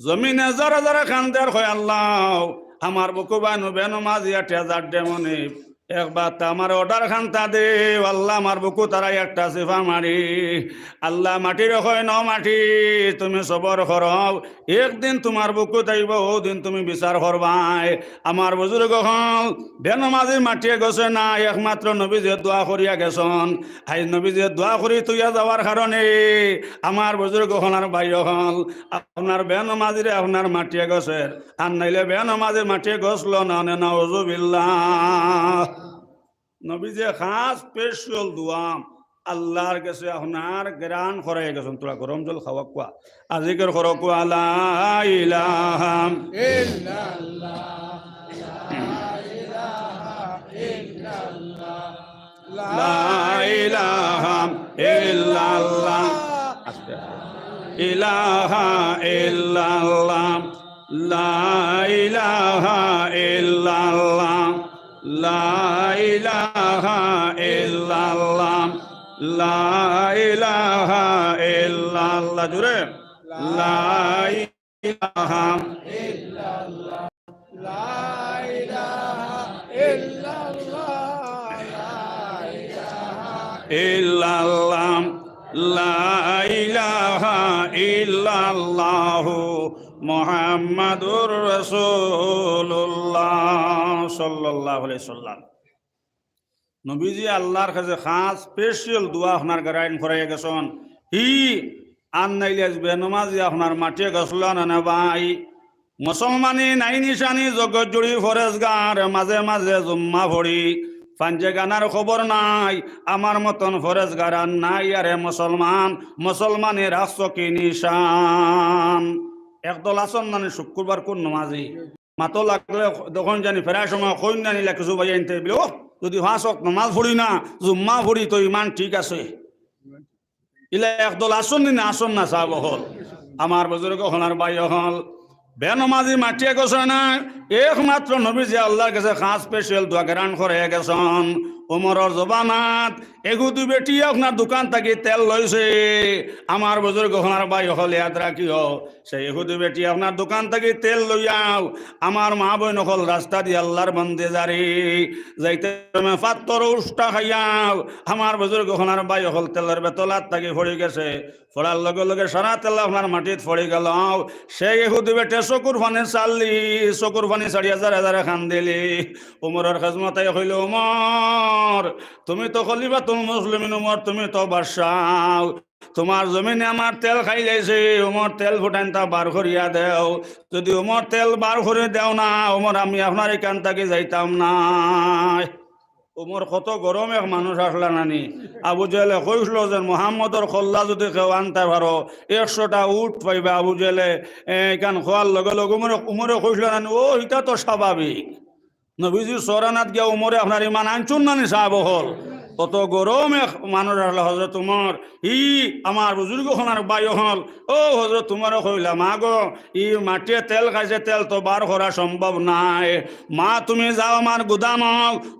জমিনে যারা যারা কান্দের, কয়, "আল্লাহ, আমার বুকো বানু বেনমাজি আটিয়া যার ডেমনে, একবার তা আমার অর্ডার খান্তা দেও, আল্লাহ, আমার বুকো তারাই একটা চিফা মারি।" আল্লাহ মাটিরে কয়, "ন মাটি, তুমি সবর করো, একদিন তোমার বুকো তাইব, ও দিন তুমি বিচার করবায়।" আমার বুজুর্গ অকল, বেনমাজি মাটিয়ে গেছে না, একমাত্র নবীজিয়ে দোয়া করিয়া গেছন। আইজ নবীজিয়ে দোয়া করি থইয়া যাওয়ার কারণে আমার বুজুর্গ অকল আর ভাই অকল, আপনার বেনমাজিরে আপনার মাটিয়ে গেছে, আর নাইলে বেনমাজি মাটিয়ে গেছলো না, নে নাউজুবিল্লাহ। নবীজিয়ে খাস স্পেশাল দোয়া আল্লার গেছে আপনার গ্রান করাইয়া গেছন। তোরা গরম জল খাওয়া কুয়া, আর জিকির করো কুয়া, লা ইলাহা ইল্লাল্লাহ, লা ইলাহা ইল্লাল্লাহ, লা ইলাহা ইল্লাল্লাহ, আস্তে আস্তে। ইলাহা ইল্লাল্লাহ, লা ইলাহা ইল্লাল্লাহ, লা ইলাহা ইল্লাল্লাহ, লা ইলাহা ইল্লাল্লাহ। জোরে। লা ইলাহা ইল্লাল্লাহ, লা ইলাহা ইল্লাল্লাহ, লা ইলাহা ইল্লাল্লাহ, লা ইলাহা ইল্লাল্লাহু মুহাম্মাদুর রাসূলুল্লাহ সাল্লাল্লাহু আলাইহি সাল্লাম। নবীজি আল্লার কাছে খাস স্পেশাল দোয়া আপনার গ্রান করাইয়া গেছন। হি আর নাইলে আইজ বেনমাজি আপনার মাটিয়ে গেছলা না, না ভাই। মুসলমানি নাই নিশানি, জগৎ জুড়ি ফরেজগার, মাঝে মাঝে জুম্মা পড়ি, পাঞ্জে গানার খবর নাই, আমার মতন ফরেজগার আর নাই। আরে মুসলমান, মুসলমানি রাখছো কি নিশান? একদল আছন নানি শুক্রবার কোন নমাজি? মাতো লাগলে তখন জানি প্রায় সময় কইন নানি লাগে কিছু ভাই আনতে বলে, "ও, যদি পাঁচ ওয়াক্ত নমাজ পড়ি না, জুম্মা পড়ি তো ইমান ঠিক আছে।" ইলা একদল আছন নি না, আছন না সাব অকল? আমার বুজুর্গ অকল আর ভাই অকল, বেনমাজি মাটিয়ে গেছে না, একমাত্র নবীজি আল্লার কাছে খাস স্পেশাল দোয়া গ্রান করাইয়া গেছন। উমরর জমানাত এহুদি বেটি আপনার দোকান থাকি তেল লইছে। আমার বুজুর্গ অকল আর ভাই অকল, ইয়াদ রাখিও, সেই ইহুদি বেটি আপনার দোকান থাকি তেল লইয়াও, আমার মা বইন অকল রাস্তা দি আল্লার বন্দে যারি, যাইতে সময় পাত্থর উষ্টা খাইয়াও, আমার বুজুর্গ অকল আর ভাই অকল তেলর বেতলাত থাকি পড়ি গেছে। পড়ার লগে লগে সারা তেল আপনার মাটিত পড়ি গেল। সেই ইহুদি বেটে চকুর পানি ছাড়লি, চকুর পানি ছাড়িয়া যারে যারে কান্দিলি। উমরর খেজমত আইয়া কইল, "উমর, তুমি তো খলিফাতুল মুসলিমিন, উমর, তুমি তো বাদশাহ।" তোমার জমিনে আমার তেল খাই যাইছে, উমর তেল ফুটাইনতা বার করিয়া দেও। যদি উমর তেল বার করি দেও না, উমর আমি আপনার ইখান থাকি যাইতাম নায়। উমর কত গরম এক মানুষ আছলা নানি। আবু জেহেলে কইছলো যে মোহাম্মদর কল্লা যদি কেউ আনতা পারো, একশোটা উট পাইবা। আবু জেহেলে, এ, ইখান কওয়ার লগে লগে উমরে, উমরে কইছলো নানি, "ও, ইটা তো স্বাভাবিক।" নবীজির সরানাত গিয়া উমরে আপনার ইমান আনছন নানি সাব অকল? অত গরম এক মানুষ আসলো হজরত উমর। ই আমার বুজুর্গ অকলর ভাই অকল, ও হজরত উমরে কইলা, "মা গো, ই মাটিয়ে তেল খাইছে, তেল তো বার করা সম্ভব নায়। মা, তুমি যাও আমার গুদাম,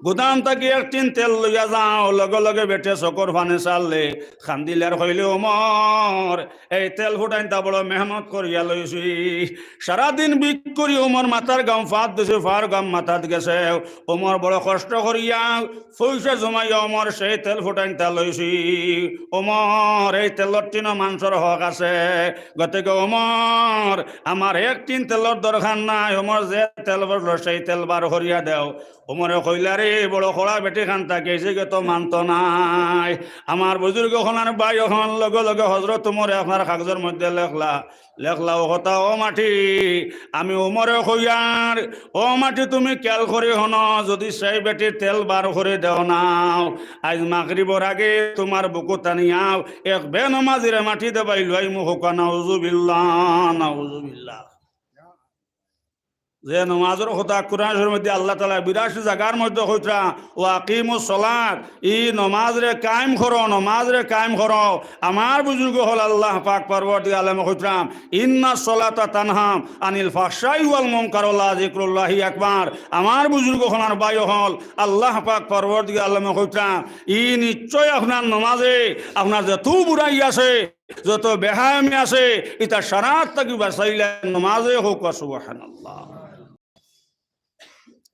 গুদাম থাকি এক টিন তেল লইয়া যাও।" লগে লগে বেটিয়ে চকুর পানি ছাড়লে, কান্দিলে আর কইলে, "উমর, এই তেল ফুটাইনতা বড় মেহনত করিয়া লইছি। সারাদিন ভিক করি উমর মাথার ঘাম পাত দিছি, পার ঘাম মাথাত গেছে। উমর বড় কষ্ট করিয়া পয়সা জমাইয়া উমর সেই তেল ফুটাইনতা লইছি। উমর, এই তেলর টিনো মানষর হক আছে। গতিকে উমর, আমার এক টিন তেলর দরকার নাই। উমর যে তেল পড়লো সেই তেল বার করিয়া দেও।" উমরে কইলা, "রে, বড় কড়া বেটি খান, তাকে যে তো মানতো নায়।" আমার বুজুর্গ অকলর ভাই অকল, লগে লগে হজরত উমরে আপনার কাগজর মধ্যে লেখলা, লেখলা, "ও কথা, ও মাটি, আমি উমরে কইয়ার, ও মাটি, তুমি খেয়াল করি হুনো, যদি সেই বেটির তেল বার করি দেও নাও, আইজ মাগরিবর আগে তুমার বুকুত আনিয়াও এক বেনমাজিরে মাটি দেবাই লইমু।" কউক্কা নাউজুবিল্লাহ, নাউজুবিল্লাহ। যে নমাজর কথা কুরআন শরীফর মধ্যে আল্লাহ তাআলা বিরাশি জাগার মধ্যে কইতরা, "ওয়া আকিমুস সালাত", ই নমাজরে কায়েম করো, নমাজরে কায়েম করো। আমার বুজুর্গ অকল, আল্লাহ পাক পরওয়ারদিগার আলমে কইতরা, "ইন্নাস সালাতা তানহা আনিল ফাহশাই ওয়াল মুনকার ওয়া লাযিকরুল্লাহি আকবার।" আমার বুজুর্গ অকল, আমার ভাই অকল, আল্লাহ পাক পরওয়ারদিগার আলমে কইতরা, ই নিশ্চয় আপনার নমাজে আপনার যত বুরাই আছে, যত বেহায়ামি আছে, ইতা সারাত থাকি বাঁচাইলা নমাজে। কউক্কা সুবহানাল্লাহ।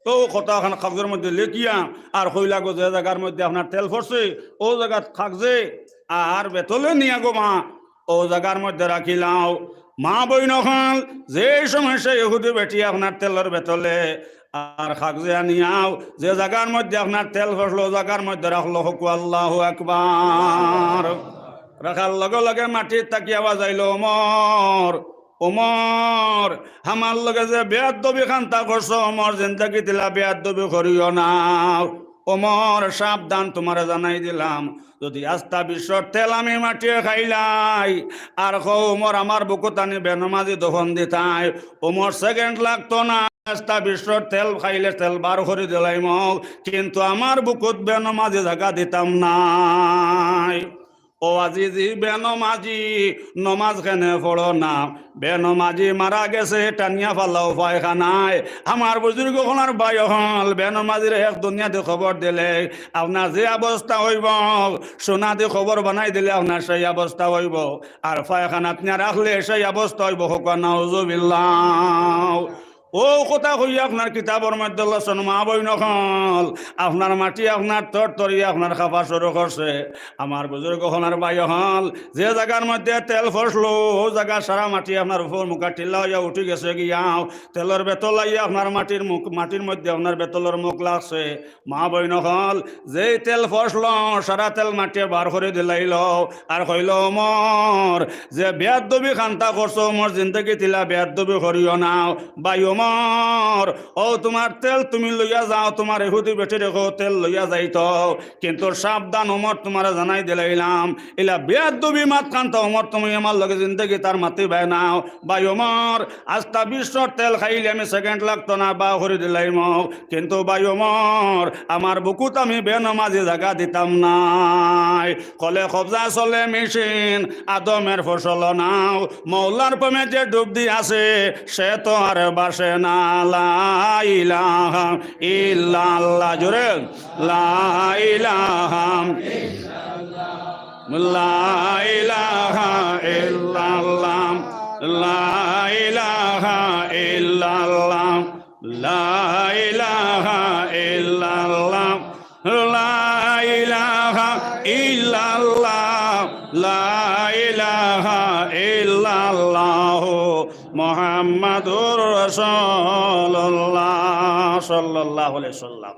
তো কথা খান কাগজর মধ্যে লেখিয়া আর কইলা গো, "যে জাগার মধ্যে আপনার তেল পড়ছে, অউ জাগাত কাগজে আর বেতলে নিয়া গো মা, অউ জাগার মধ্যে রাখিলাও।" মা বইন অকল, যে সময় সে ইহুদি বেটি আপনার তেলর বেতলে আর কাগজে আনিয়াও, যে জাগার মধ্যে আপনার তেল পড়লো, অউ জাগার মধ্যে রাখলো। কউক্কা আল্লাহু আকবার। রাখার লগে লগে মাটিত থাকি আওয়াজ আইলো, "ওমর, ওমর, আমার লগে যে বেয়াদবি খান্তা করছো, ওমর, জিন্দেগিত ইলা বেয়াদবি করিও না। ওমর, সাবধান, তুমারে জানাই দিলাম, যদি আস্তা বিশ্বর তেল আমি মাটিয়ে খাইলাই, আর কও, ওমর, আমার বুকুত আনি বেনমাজি দফন দিতায়, ওমর, সেকেন্ড লাগতো না, আস্তা বিশ্বর তেল খাইলে তেল বার করি দিলাইমু, কিন্তু আমার বুকুত বেনমাজি জাগা দিতাম নায়।" ও আজিজি, বেনমাজি নমাজ কেনে পড়ো না? বেনমাজি মারা গেছে, টানিয়া ফালাও পায়খানায়। আমার বুজুর্গ অকল, আমার ভাই অকল, বেনমাজিরে এক দুনিয়াতে কবর দিলে আপনার যে অবস্থা অইবো, সোনাদি কবর বানাই দিলে আপনার সেই অবস্থা অইবো, আর পায়খানাত নিয়া রাখলে সেই অবস্থা অইবো। কউক্কা নাউজুবিল্লাহ। অউ কথা কইয়া আপনার কিতাবর মধ্যে লেখছইন, মা বইন অকল, আপনার মাটি আপনার তরতরিয়া আপনার খাফা শুরু করছে। আমার বুজুর্গ অকল, আমার ভাই অকল, যে জাগার মধ্যে তেল পড়লো, অউ জাগা সারা মাটি আপনার উপর মুখা টিল্লা অইয়া উঠি গেছে গিয়া। তেলর বেতল আইয়া আপনার মাটির মুখ, মাটির মধ্যে আপনার বেতলর মুখ লাগছে। মা বইন অকল, যেই তেল পড়লো, সারা তেল মাটিয়ে বার করি দিলাইলো। আর কইলো, "ওমর, যে বেয়াদবি খান্তা করছো, ওমর, জিন্দেগিত ইলা বেয়াদবি করিও না।" ভাই ওমর, অউ তুমার তেল তুমি লইয়া যাও, তুমার ইহুদি বেটিরে কও তেল লইয়া যাইতো, কিন্তু সাবধান ওমর, তুমারে জানাই দিলাইলাম, ইলা বেয়াদবি মাত খান্তা ওমর, তুমি আমার লগে জিন্দেগিত আর মাতিবায় না। ভাই ওমর, আস্তা বিশ্বর তেল খাইলে আমি সেকেন্ড লাগতো না, বার করি দিলাইমু, কিন্তু ভাই ওমর, আমার বুকুত আমি বেনমাজি জাগা দিতাম নায়। কলে কবজা চলে মেশিন, আদমের ফসল নাও। মওলার প্রেমে যে ডুব দি আছে, সে তো আর বাসে না। লা ইলাহা ইল্লাল্লাহ, জোরে। লা ইলাহা, লা ইলাহা ইল্লাল্লাহ, লা ইলাহা ইল্লাল্লাহ। লা ইলাহা ইল্লাল্লাহ, লা ইলাহা ইল্লাল্লাহ, লা ইলাহা ইল্লাল্লাহ, মুহাম্মাদুর রাসূলুল্লাহ সাল্লাল্লাহু আলাইহি ওয়াসাল্লাম।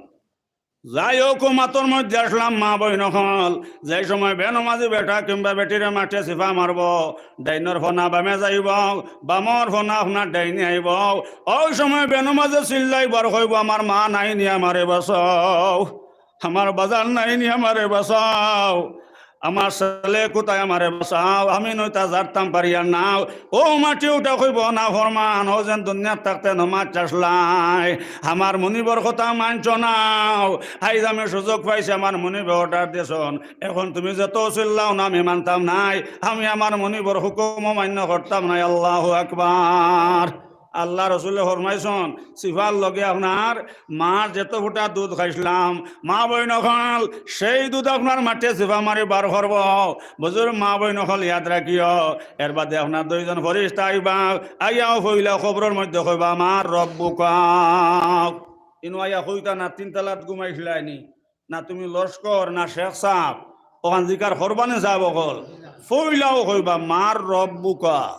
যাই হউক, অউ মাতর মধ্যে আসলাম, মা বইন অকল, যেই সময় বেনমাজি বেটা কিংবা বেটিরে মাটিয়ে চিপা মারবো, ডাইনর ফনা বামে যাইবো, বামর ফনা আপনার ডাইনে আইবো, অউ সময় বেনমাজে চিল্লাইবো আর কইবো, "আমার মা নাই নি, আমারে বাঁচাও, আমার বাজান নাই নি, আমারে বাঁচাও।" আমার ছেলে কোথায়, আমারে বাঁচাও, আমি নইতা জারতাম পারিয়ার নাও। ও মাটি উঠা কইবো, না ফরমান, ও যেন দুনিয়াত থাকতে নমাজ চাছলাই, আমার মনিবর কথা মানছো নাও। আইজ আমি সুযোগ পাইছি, আমার মনিবে অর্ডার দিছন, এখন তুমি যত চিল্লাও না, আমি মানতাম নায়, আমি আমার মনিবর হুকুমও মান্য করতাম নায়। আল্লাহু আকবার। আল্লাহ রসুলে ফরমাইছন, চিপার লগে আপনার মার যেত ফুটা দুধ খাইছলাম, মা বইন অকল, সেই দুধ আপনার মাটিয়ে চিপা মারি বার করবো। বুজুর্গ মা বইন অকল, ইয়াদ রাখিও, এর বাদে আপনার দুইজন ফিরিস্তা আইবা, আইয়াও পয়লা কবরর মধ্যে কইবা, "মান রব্বুকা।" ইনো আইয়া কইতা না, তিন তালাত ঘুমাইছলায়নি, না তুমি লস্কর, না শেখ সাব, অখান জিকার করবানে সাব অকল, পয়লাও কইবা, "মান রব্বুকা।"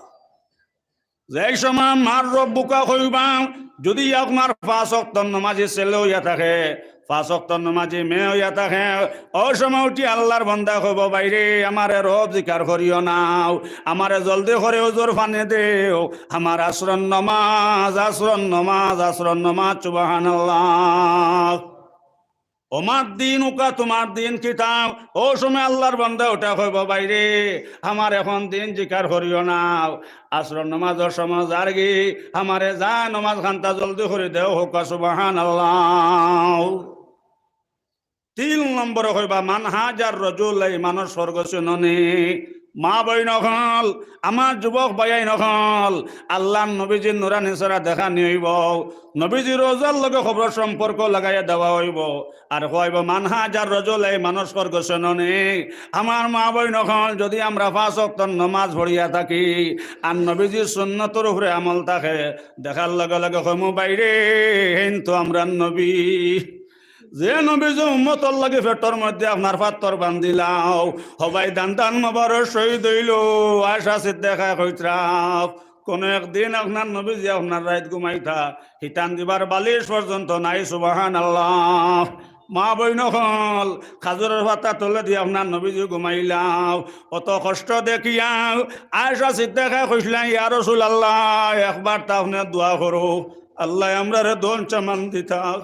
যেই সময় "মান রব্বুকা" কইবা, যদি আপনার পাঁচ ওয়াক্ত নমাজি ছেলে অইয়া থাকে, পাঁচ ওয়াক্ত নমাজি মেয়ে অইয়া থাকে, অউ সময় উঠি আল্লাহর বান্দা কইবো, "বাইরে, আমারে রব জিকার করিও নাও, আমারে জলদি করি অজুর পানি দেও, আমার আছরর নমাজ, আছরর নমাজ, আছরর নমাজ।" সুবহানাল্লাহ। "ওমা দিনুকা", তুমার দিন কিতা? অউ সময় আল্লাহর বান্দা উঠা কইবো, "বাইরে, আমার এখন দিন জিকার করিও নাও, আছরর নমাজর সময় যারগি, আমারে যা নমাজ খান্তা জলদি করি দেও।" কউক্কা সুবহানাল্লাহ। তিন নম্বরে কইবা, "মান হাজার রজুলাইন", মানুষ স্বর্গ চিননি। মা বইন অকল, আমার যুবক ভাইয়াইন অকল, আল্লাহর নবীজির নুরানি চেহারা দেখানি অইবো, নবীজির রওজার লগে কবরর সম্পর্ক লাগাইয়া দেওয়া অইবো। আর কইবো, "মান হাজার রজুলাইন", মানুষ স্বর্গ চিননি। আমার মা বইন অকল, যদি আমরা পাঁচ ওয়াক্ত নমাজ পড়িয়া থাকি, আর নবীজির সুন্নতর উপরে আমল থাকে, দেখার লগে লগে কইমু, "বাইরে, হেইন তো আমরার নবী।" যে নবীজি উম্মতর লাগি পেটর মধ্যে আপনার পাত্তর বান্ধিলাও, হবাই দান দান মোবারক শহীদ অইলো, আয়েশা সিদ্দিকায় কইতরা, কোনো একদিন আপনার নবীজি আপনার রাইত ঘুমাইতা, হিতান দিবার বালিশ পর্যন্ত নাই। সুবহানাল্লাহ। মা বইন অকল, খাজুরর পাতা তলে দি আপনার নবীজি ঘুমাইলাও, অত কষ্ট দেখিয়া আয়েশা সিদ্দিকায় কইছলা, "ইয়া রাসুলাল্লাহ, একবার তা আপনে দোয়া করো, আল্লায় আমরারে ধন সামান দিতা।"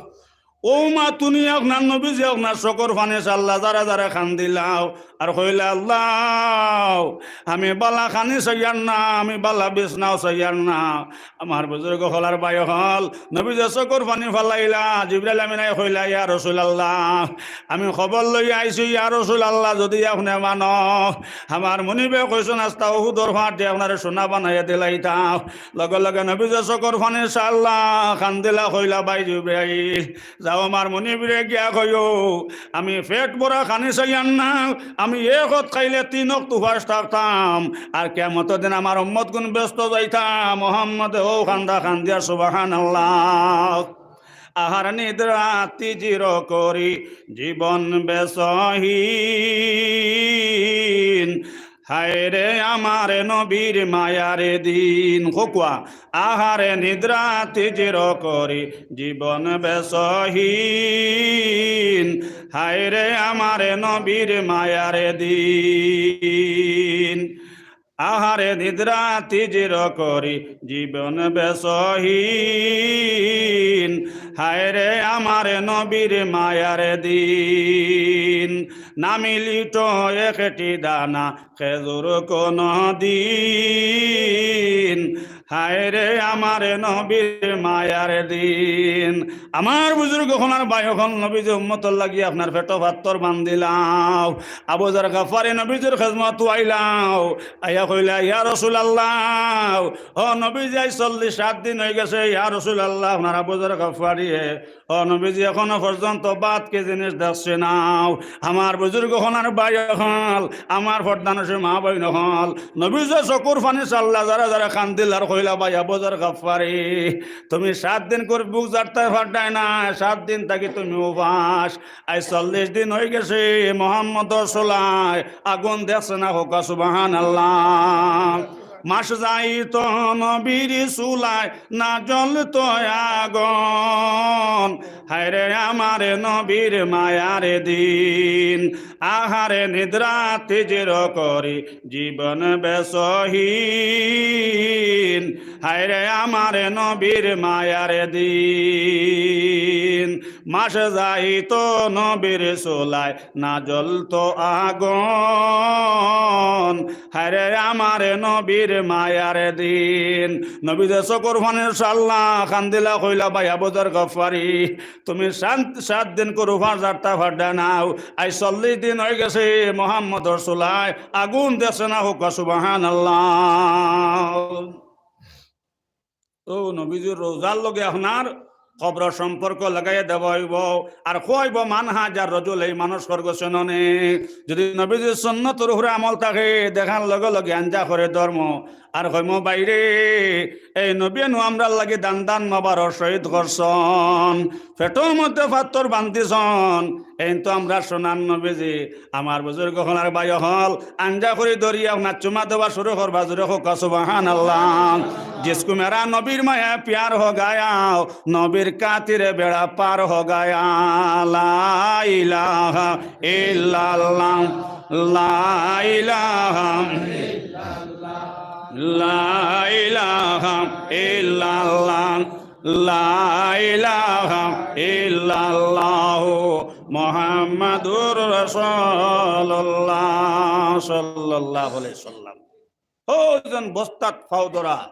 অউ মাতুনি আপনার নবীজি আপনার চকুর পানি ছাড়লা, জারে জারে কান্দিলাও, আর কইলা, "আল্লাহ, আমি বালা খানি চাইয়ার না, আমি বালা বিছনাও চাইয়ার না।" আমার বুজুর্গ অকল আর ভাই অকল, নবীজি চকুর পানি ফালাইলা, জিবরাইল আমিনায় কইলা, "ইয়া রাসুলাল্লাহ, আমি খবর লইয়া আইছি, ইয়া রাসুলাল্লাহ, যদি আপনে মানো, আমার মনিবে কইছন আস্তা উহুদর পাহাড় দি আপনারে সোনা বানাইয়া দিলাইতাম।" লগে লগে নবীজি চকুর পানি ছাড়লা, কান্দিলা, কইলা, "ভাই জিবরাইল, যাও আমার মনিবরে গিয়া কইও, আমি পেট ভরা খানি চাইয়ার না, আমি এক অক্ত খাইলে তিন অক্ত উপাস থাকতাম, আর কিয়ামতর দিন আমার উম্মতগুন বেহেস্তো যাইতা।" মুহাম্মদে অউ কান্দা কান্দিয়া, সুবহানাল্লাহ। আহার নিদ্রা তিজির করি জীবন বেচহীন, হায় রে আমার নবীর মায়ার দিন। কউক্কা, আহার নিদ্রা তিজির করি জীবন বেচহীন, হায় রে আমার নবীর মায়ার দিন। আহার নিদ্রা তিজির করি জীবন বেচহীন, হায় রে আমার নবীর মায়ার দিন। না মিলিত একটি দানা খেজুর কোনো দিন, হায় রে আমার নবীর মায়ার দিন। আমার বুজুর্গ অকল আর ভাই অকল, নবীজি উম্মতর লাগি আপনার পেটো পাত্তর বান্ধিলাও। আবু যর গফফারি নবীজির খেজমতো আইলাও, আইয়া কইলা, "ইয়া রাসুলাল্লাহ, ও নবীজি, আইজ চল্লিশ সাত দিন অইগেছে, ইয়া রাসুলাল্লাহ, আপনার আবু যর গফফারিয়ে, ও নবীজি, এখনো পর্যন্ত ভাত কি জিনিস দেখছে নাও।" আমার বুজুর্গ অকল আর ভাই অকল, আমার পর্দানশীন মা বইন অকল, নবীজি চকুর পানি ছাড়লা, জারে জারে কান্দিলা আর কইলা, "ভাই আবু যর গফফারি, তুমি সাত দিন করি ভুক জারতায় পারতায় না, সাত দিন থাকি তুমি উপাস। আইজ চল্লিশ দিন অইগেছে, মুহাম্মদর চুলায় আগুন দেখছে না।" কউক্কা সুবহানাল্লাহ। মাস যাইত নবীর চুলায়, না জ্বলতো আগুন। হায়রে আমার নবীর মায়ার দিন, আহারে নিদ্রা তিজির করি জীবন বেসহীন। হায়রে আমার নবীর মায়ার দিন, মাস যাইত নবীর চুলায়, না জ্বলতো আগুন। হায়রে আমার নবীর মায়ার দিন। নবীজির চকুর পানির সাল্লা কান্দিলা, কইলা, ভাই আবু যর গফফারি, তুমি সাত, সাত দিন কুরু পার ঝাড়তা পাররায় নাও, আইজ চল্লিশ দিন অইগেছে, মুহাম্মদর চুলায় আগুন দেখছে না। কউক্কা সুবহানাল্লাহ। তো নবীজির রওজার লগে আপনার কবরর সম্পর্ক লাগাইয়া দেওয়া অইবো। আর কওয়া অইবো, মান হাজার রজুল, এই মানুষ স্বর্গ চেননি। যদি নবীজির সুন্নতর উপরে আমল থাকে, দেখার লগে লগে আঞ্জা করে ধর্ম। আর কইমু, ভাইরে, এই নবীয়ে নু আমরার লাগি দান দান মোবারক শহীদ করছইন, পেটর মধ্যে পাথর বান্ধিছইন, এইন তো আমরার সোনার নবীজি। আমার বুজুর্গ অকল আর ভাই অকল, আঞ্জা করি ধরিয়া আপনার চুমা দেওয়া শুরু করবা, জোরে কউক্কা সুবহানাল্লাহ। জিসকো মেরা নবীর মায়া প্যার হো গায়া, নবীর খাতিরে বেড়া পার হো গায়া। লা ইলাহা ইল্লাল্লাহ, লা ইলাহা, লা ইলাহা ইল্লাল্লাহ, লা ইলাহা ইল্লাল্লাহু মুহাম্মাদুর রাসূলুল্লাহ সাল্লাল্লাহু আলাইহি সাল্লাম। অউ যেন বস্তাত পাও ধরা,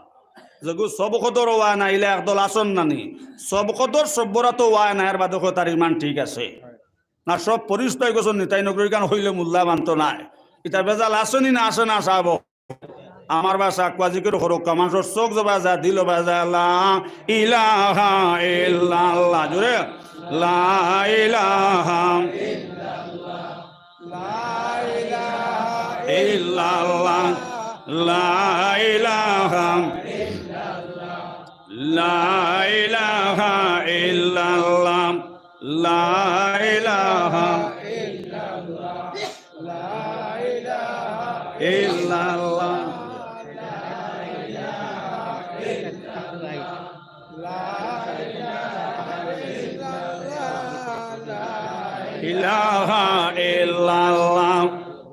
যেগু সব কদর ওয়া না, ইলা একদল আছইন না নি? সব কদর সব বরাত ওয়া না, এর বাদে কয় তার ইমান ঠিক আছে। না, সব ফরিস্তা অইগেছইন নি, তাইন অগুরে ইখান কইলে মোল্লা মানতো নায়। ইতা বেজাল আছইন নি না, আছে না সাব? আমার ভাষা আকুয়া জিকির করউক্কা, মানষর চউখ জবায় যায়, দিল বায় যায়। লা ইলাহা ইল্লাল্লাহ, জোরে। লা ইলাহা, লা ইলাহা ইল্লাল্লাহ, লা ইলাহা, লা ইলাহা ইল্লাল্লাহ, লা ইলাহা ইল্লাল্লাহ। ইলাহা ইল্লাল্লাহ,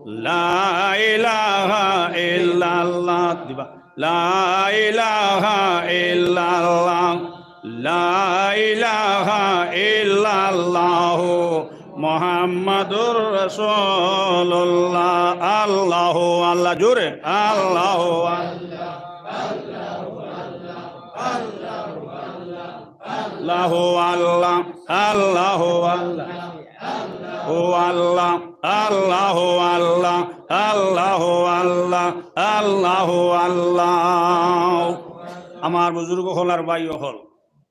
লা ইলাহা ইল্লাল্লাহ। দিবা। লা ইলাহা ইল্লাল্লাহ, লা ইলাহা ইল্লাল্লাহু মুহাম্মাদুর রাসূলুল্লাহ। আল্লাহু আল্লাহ, জোরে। আল্লাহু আল্লাহ, আল্লাহু আল্লাহ, আল্লাহু আল্লাহ, আল্লাহু আল্লাহ। ও আল্লাহ, আল্লাহ, ও আল্লাহ, আল্লাহ, ও আল্লাহ, আল্লাহ, ও আল্লাহ। আমার বুজুর্গ অকল আর ভাই অকল,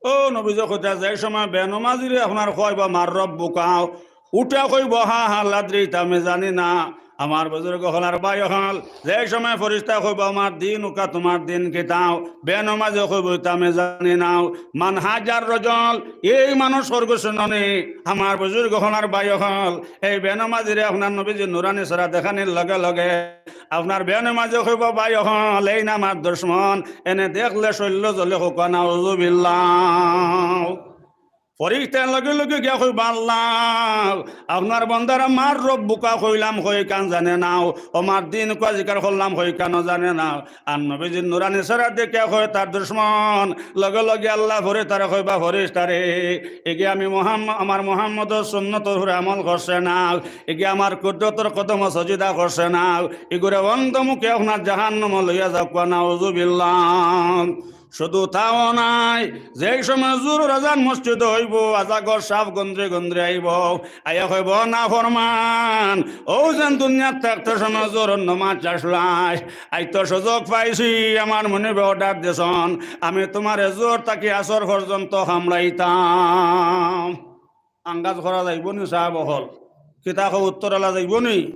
অউ নবীজিয়ে কইতা, যে সময় বেনমাজিরে আপনার কওয়া অইবো, "মান রব্বুকা?" উঠা কইবো, "হা হা লাদ্রি, ইতা আমি জানি না।" আমার বুজুর্গ অকল আর ভাই অকল, যে সময় ফরিস্তায় কইবো, "আমার দিনুকা, তুমার দিন কিতা?" বেনমাজিয়ে কইবো, "ইতা আমি জানি না।" মান হাজার রজুল, এই মানুষ স্বর্গ চেননি। আমার বুজুর্গ অকল আর ভাই অকল, এই বেনমাজিরে আপনার নবীজির নুরানি চেহারা দেখানির লগে লগে আপনার বেনমাজিয়ে কইবো, "ভাই অকল, এইন আমার দুশমন, এনে দেখলে শইল্ল জ্বলে, কউক্কা নাউজুবিল্লাহ।" ফরিস্তায় লগে লগে গিয়া কইবা, "আল্লাহ, আপনার বন্দারে মান রব্বুকা কইলাম, কয় ইখান জানে না, ও মান দিনুকা জিকার করলাম, কয় ইখানও জানে না।" আর নবীজির নুরানি চেহারা দেখিয়া কয় তার দুশমন, লগে লগে আল্লাহ ফরিস্তারে কইবা, "ফরিস্তারে, ইগিয়ে আমি মুহাম্ম-, আমার মুহাম্মদর সুন্নতর উপরে আমল করছে না, ইগিয়ে আমার কুদরতর কদমো সজিদা করছে না, ইগুরে অন্ধমুখে আপনার জাহান্নামো লইয়া যাউক্কা, নাউজুবিল্লাহ।" শুধু তাও নায়, যেই সময় জোহরর আজান মসজিদো অইবো, আজাগর সাপ গন্দ্রে গন্দ্রে আইবো, আইয়া কইবো, "নাফরমান, অউ যেন দুনিয়াত থাকতে সময় জোহরর নমাজ আছলায়, আইজ তো সুযোগ পাইছি, আমার মনিবে অর্ডার দিছইন, আমি তুমারে জোহর থাকি আছর পর্যন্ত কামড়াইতাম।" আন্দাজ করা যাইবো নি সাব অকল? কিতা কও, উত্তর আলা যাইবো নি?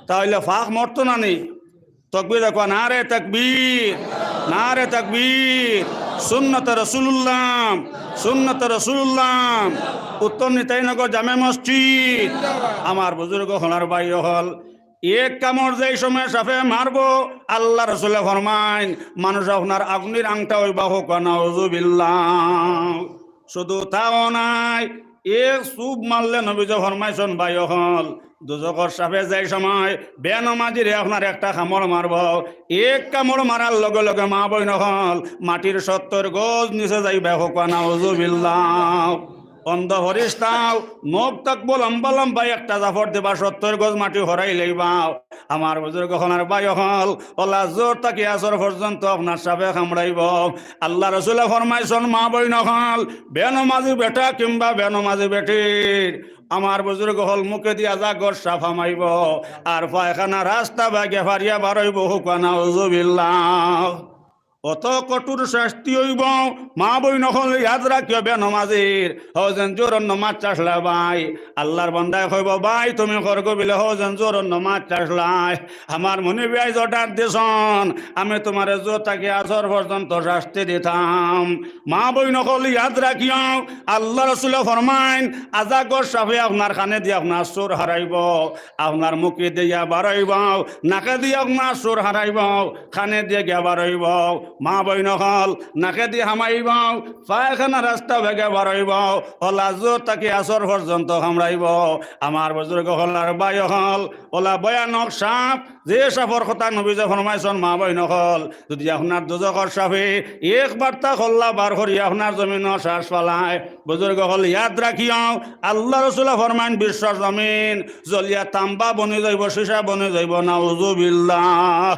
তা অইলে ফাক মরতো না নি? তকবীর দেখো, নারে তকবীর, নারে তকবীর, সুন্নতে রাসূলুল্লাহ, সুন্নতে রাসূলুল্লাহ। উত্তর নিতাইনগর জামে মসজিদ। আমার বুজুর্গ অকল আর ভাই অকল, এক কামড় যেই সময় সাপে মারবো, আল্লার রসুলে ফরমাইন, মানুষ আপনার আগুনির আংটা অইবা, কউক্কা নাউজুবিল্লাহ। শুধু তাও নায়, এক চুপ মারলে নবীজি ফরমাইছন, ভাই অকল, দুজখর সাপে যেই সময় বেনমাজিরে আপনার একটা কামড় মারবো, এক কামড় মারার লগে লগে মা বইন অকল মাটির সত্তর গজ নিচে যাইবা, কউক্কা নাউজুবিল্লাহ। অন্ধ ফিরিস্তাও নখ থাকবো লম্বা লম্বা, একটা জাফর দিবা, সত্তর গজ মাটি হরাই লইবা। আমার বুজুর্গ অকল, ভাই অকল, অলা জোহর থাকি আসর পর্যন্ত আপনার সাপে কামড়াইবো। আল্লার রসুলে ফরমাইছন, মা বইন অকল, বেনমাজি বেটা কিংবা বেনমাজি বেটির, আমার বুজুর্গ অকল, মুখেদি আজাগর সাপ হামাইবো, আর পায়খানা রাস্তা বাগে ফারিয়া বারইবো, কউক্কা নাউজুবিল্লাহ। অত কঠোর শাস্তি অইবো। মা বইন অকল, ইয়াদ রাখিও, বেনমাজির হউ যেন জোহরর নমাজ চাছলায় ভাই, আল্লার বান্দায় কইবো, ভাই তুমি করগো বিলে হউ যেন জোহরর নমাজ চাছলায়। আমার মনিব ভাই যে ডাক দিছন, আমি তুমারে জোহর থাকি আসর পর্যন্ত শাস্তি দিতাম। মা বইন অকল, ইয়াদ রাখিও, আল্লার রসুলে ফরমাইন, আজাগর সাপে আপনার কানেদি আপনার সুর হারাইবো, আপনার মুখেদি গিয়া বারইবো, নাকেদি আপনার সুর হারাইবো, কানেদি গিয়া বারইবো। মা বইন অকল, নাকেদি হামাইবো, পায়খানা রাস্তা বাগে বারইবো, অলা জোহর থাকি আসর পর্যন্ত কামড়াইবো। আমার বুজুর্গ অকল আর ভাই অকল, অলা ভয়ানক সাপ, যে সাপর কথা নবীজি ফরমাইছন, মা বইন অকল, যুদি আপনার দুজখর সাপে এক বার্তা কল্লা বার করি আপনার জমিনো শ্বাস ফালায়, বুজুর্গ অকল, ইয়াদ রাখিও, আল্লার রসুলে ফরমাইন, বিশ্বর জমিন জ্বলিয়া তাম্বা বনি যাইবো, সীসা বনি যাইবো, নাউজুবিল্লাহ।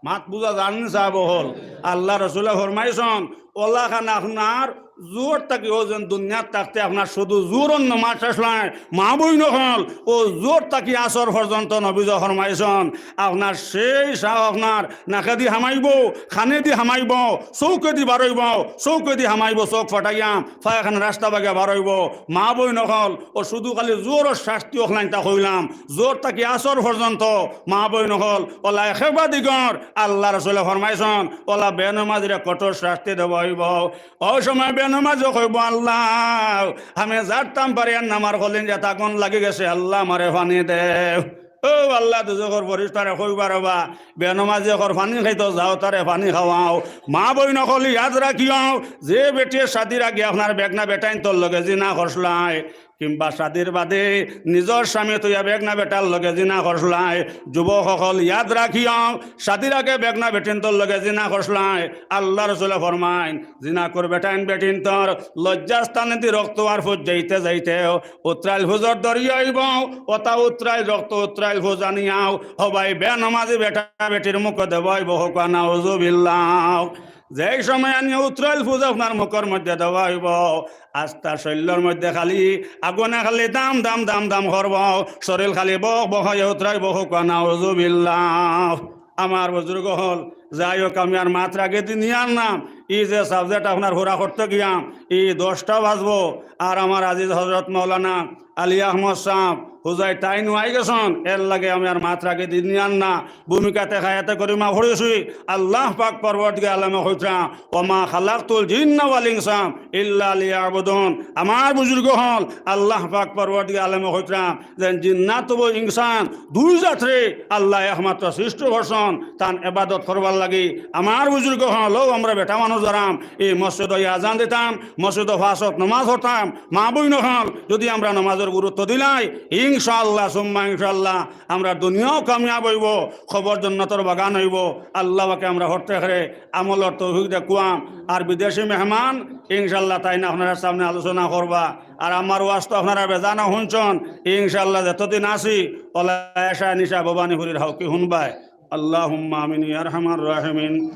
মাত বুজা যার নি সাব অকল? আল্লার রসুলে ফরমাইছন, অলাখান আপনার জোহর থাকি, অউ যেন দুনিয়াত থাকতে আপনার শুধু জোহরর নমাজ চাছলায়, মা বইন অকল, অউ জোহর থাকি আসর পর্যন্ত নবীজি ফরমাইছন, আপনার সেই সাপ আপনার নাকেদি হামাইবো, কানেদি হামাইবো, চউখেদি বারইবো, চউখেদি হামাইবো, চউখ ফাটাইয়া পায়খানা রাস্তা বাগে বারইবো। মা বইন অকল, অউ শুধু খালি জোহরর শাস্তি অকলাইনতা কইলাম, জোহর থাকি আসর পর্যন্ত মা বইন অকল, অলা একেবাদিগর আল্লার রসুলে ফরমাইছন, অলা বেনমাজিরে কঠোর শাস্তি দেওয়া অইবো। অউ সময় বেনমাজিয়ে কইবো, আল্লাহ, আমি জারতাম পারি আর না, আমার কলিজাত আগুন লাগি গেছে, আল্লাহ আমারে পানি দেও। ও আল্লাহ, দুজখর ফিরিস্তারে কইবা রে বা, বেনমাজি অকল পানি খাইতো, যাও তারে পানি খাওয়াও। মা বইন অকল, ইয়াদ রাখিও, যে বেটিয়ে শাদির আগে আপনার বেগনা বেটাইন্তর লগে জিনা করছলায়, কিংবা শাদির বাদে নিজর স্বামী থইয়া বেগনা বেটার লগে জিনা করছলায়, যুবক অকল ইয়াদ রাখিও, শাদির আগে বেগনা বেটিন্তর লগে জিনা করছলায়, আল্লার রসুলে ফরমাইন, জিনাকুর বেটাইন বেটিন্তর লজ্জাস্থানেদি রক্ত আর ফুজ যাইতে যাইতেও উতরাইল ফুজর দরিয়া অইবো, অতা উতরাইল রক্ত, উতরাইল ফুজ আনিয়াও হবাই বেনমাজি বেটা বেটির মুখো দেওয়া অইবো, কউক্কা নাউজুবিল্লাহ। যেই সময় আনিয়া উতরাইল ফুজ আপনার মুখর মধ্যে দেওয়া অইবো, আস্তা শইল্লর মধ্যে খালি আগুনে খালি দাম দাম দাম দাম করবো, শরীল খালি বক বক অইয়া উতরাইবো, কউক্কা নাউজুবিল্লাহ। আমার বুজুর্গ অকল, যাই হউক, আমি আর মাত রাখি দিনিয়ার না। ই যে subject আপনার পুরা করতে গিয়াম, ই দশটা বাজবো, আর আমার আজিজ হজরত মাওলানা আলী আহমদ সাব হুজাই তাইন আই গেছন, এরলাগি আমি আর মাত রাখি দিনিয়ার না। ভূমিকাতে হায়াতে করিমা পড়ছি, আল্লাহ পাক পরওয়ারদিগারে আলমে কইতরা, "ওমা খালাকতুল জিন্না ওয়াল ইনসা ইল্লা লিয়াবুদুন।" আমার বুজুর্গ অকল, আল্লাহ পাক পরওয়ারদিগারে আলমে কইতরা, যেন জিন্নাত অউ ইনসান দুই জাতরে আল্লায় একমাত্র সৃষ্টি করছন তান এবাদত করবার লাগি। আমার বুজুর্গ অকল, অউ আমরা বেটা মানুষ যারাম, ই মসজিদো আজান দিতাম, মসজিদো পাঁচ ওয়াক্ত নমাজ পড়তাম, মা বইন অকল, যুদি আমরা নমাজর গুরুত্ব দিলাই, ইনশাআল্লাহ সুম্মা ইনশাআল্লাহ আমরা দুনিয়াও কামিয়াব অইবো, কবর জন্নতর বাগান অইবো। আল্লাহ পাকে আমরা হকলরে আমলর তৌফিক দেউক্কা। আর বিদেশি মেহমান ইনশাআল্লাহ তাইন আপনারার সামনে আলোচনা করবা। আর আমার ওয়াজ তো আপনারা বেজানো হুনছন, ইনশাআল্লাহ যতদিন আছি, অলা এশা নিশা ভবানীপুরীর হাউকি হুনবায়। আল্লাহুম্মা আমিন ইয়া আরহামার রাহিমিন।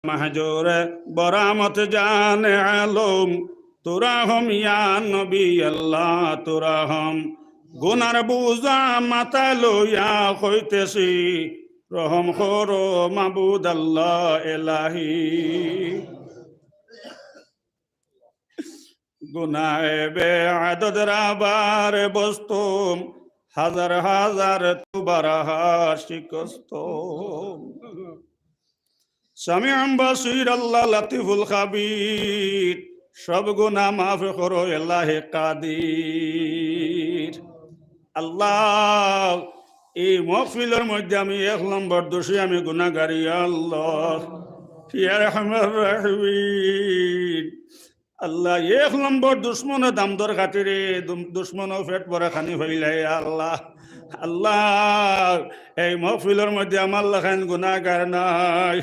মাহজুরে বরামত জানে আলম, তোরা হম ইয়া নবী আল্লাহ, তোরা হম। গুনার বুঝা মাথায় লইয়া কইতেছি, রহম করো মাবুদ আল্লাহ এলাহি। গুনায় বেআদত রাবার বস্তম, হাজার হাজার তুবার হার শিকস্তম। সামিউন বাসির আল্লাহ, লাতিফুল খাবির, সব গুনা মাফ করো এলাহে কাদির। আল্লাহ, এই মহফিলর মধ্যে আমি এক নম্বর দোষী, আমি গুনাহগার, ইয়া আল্লাহ, ইয়া আরহামার রাহিমিন। আল্লাহ, এক নম্বর দুশমনে দামদর খাতিরে দুম-, দুশমনও পেট ভরে খানি পাইলা, ইয়া আল্লাহ। আল্লাহ, এই মহফিলর মধ্যে আমার লাখান গুনাহগার নাই।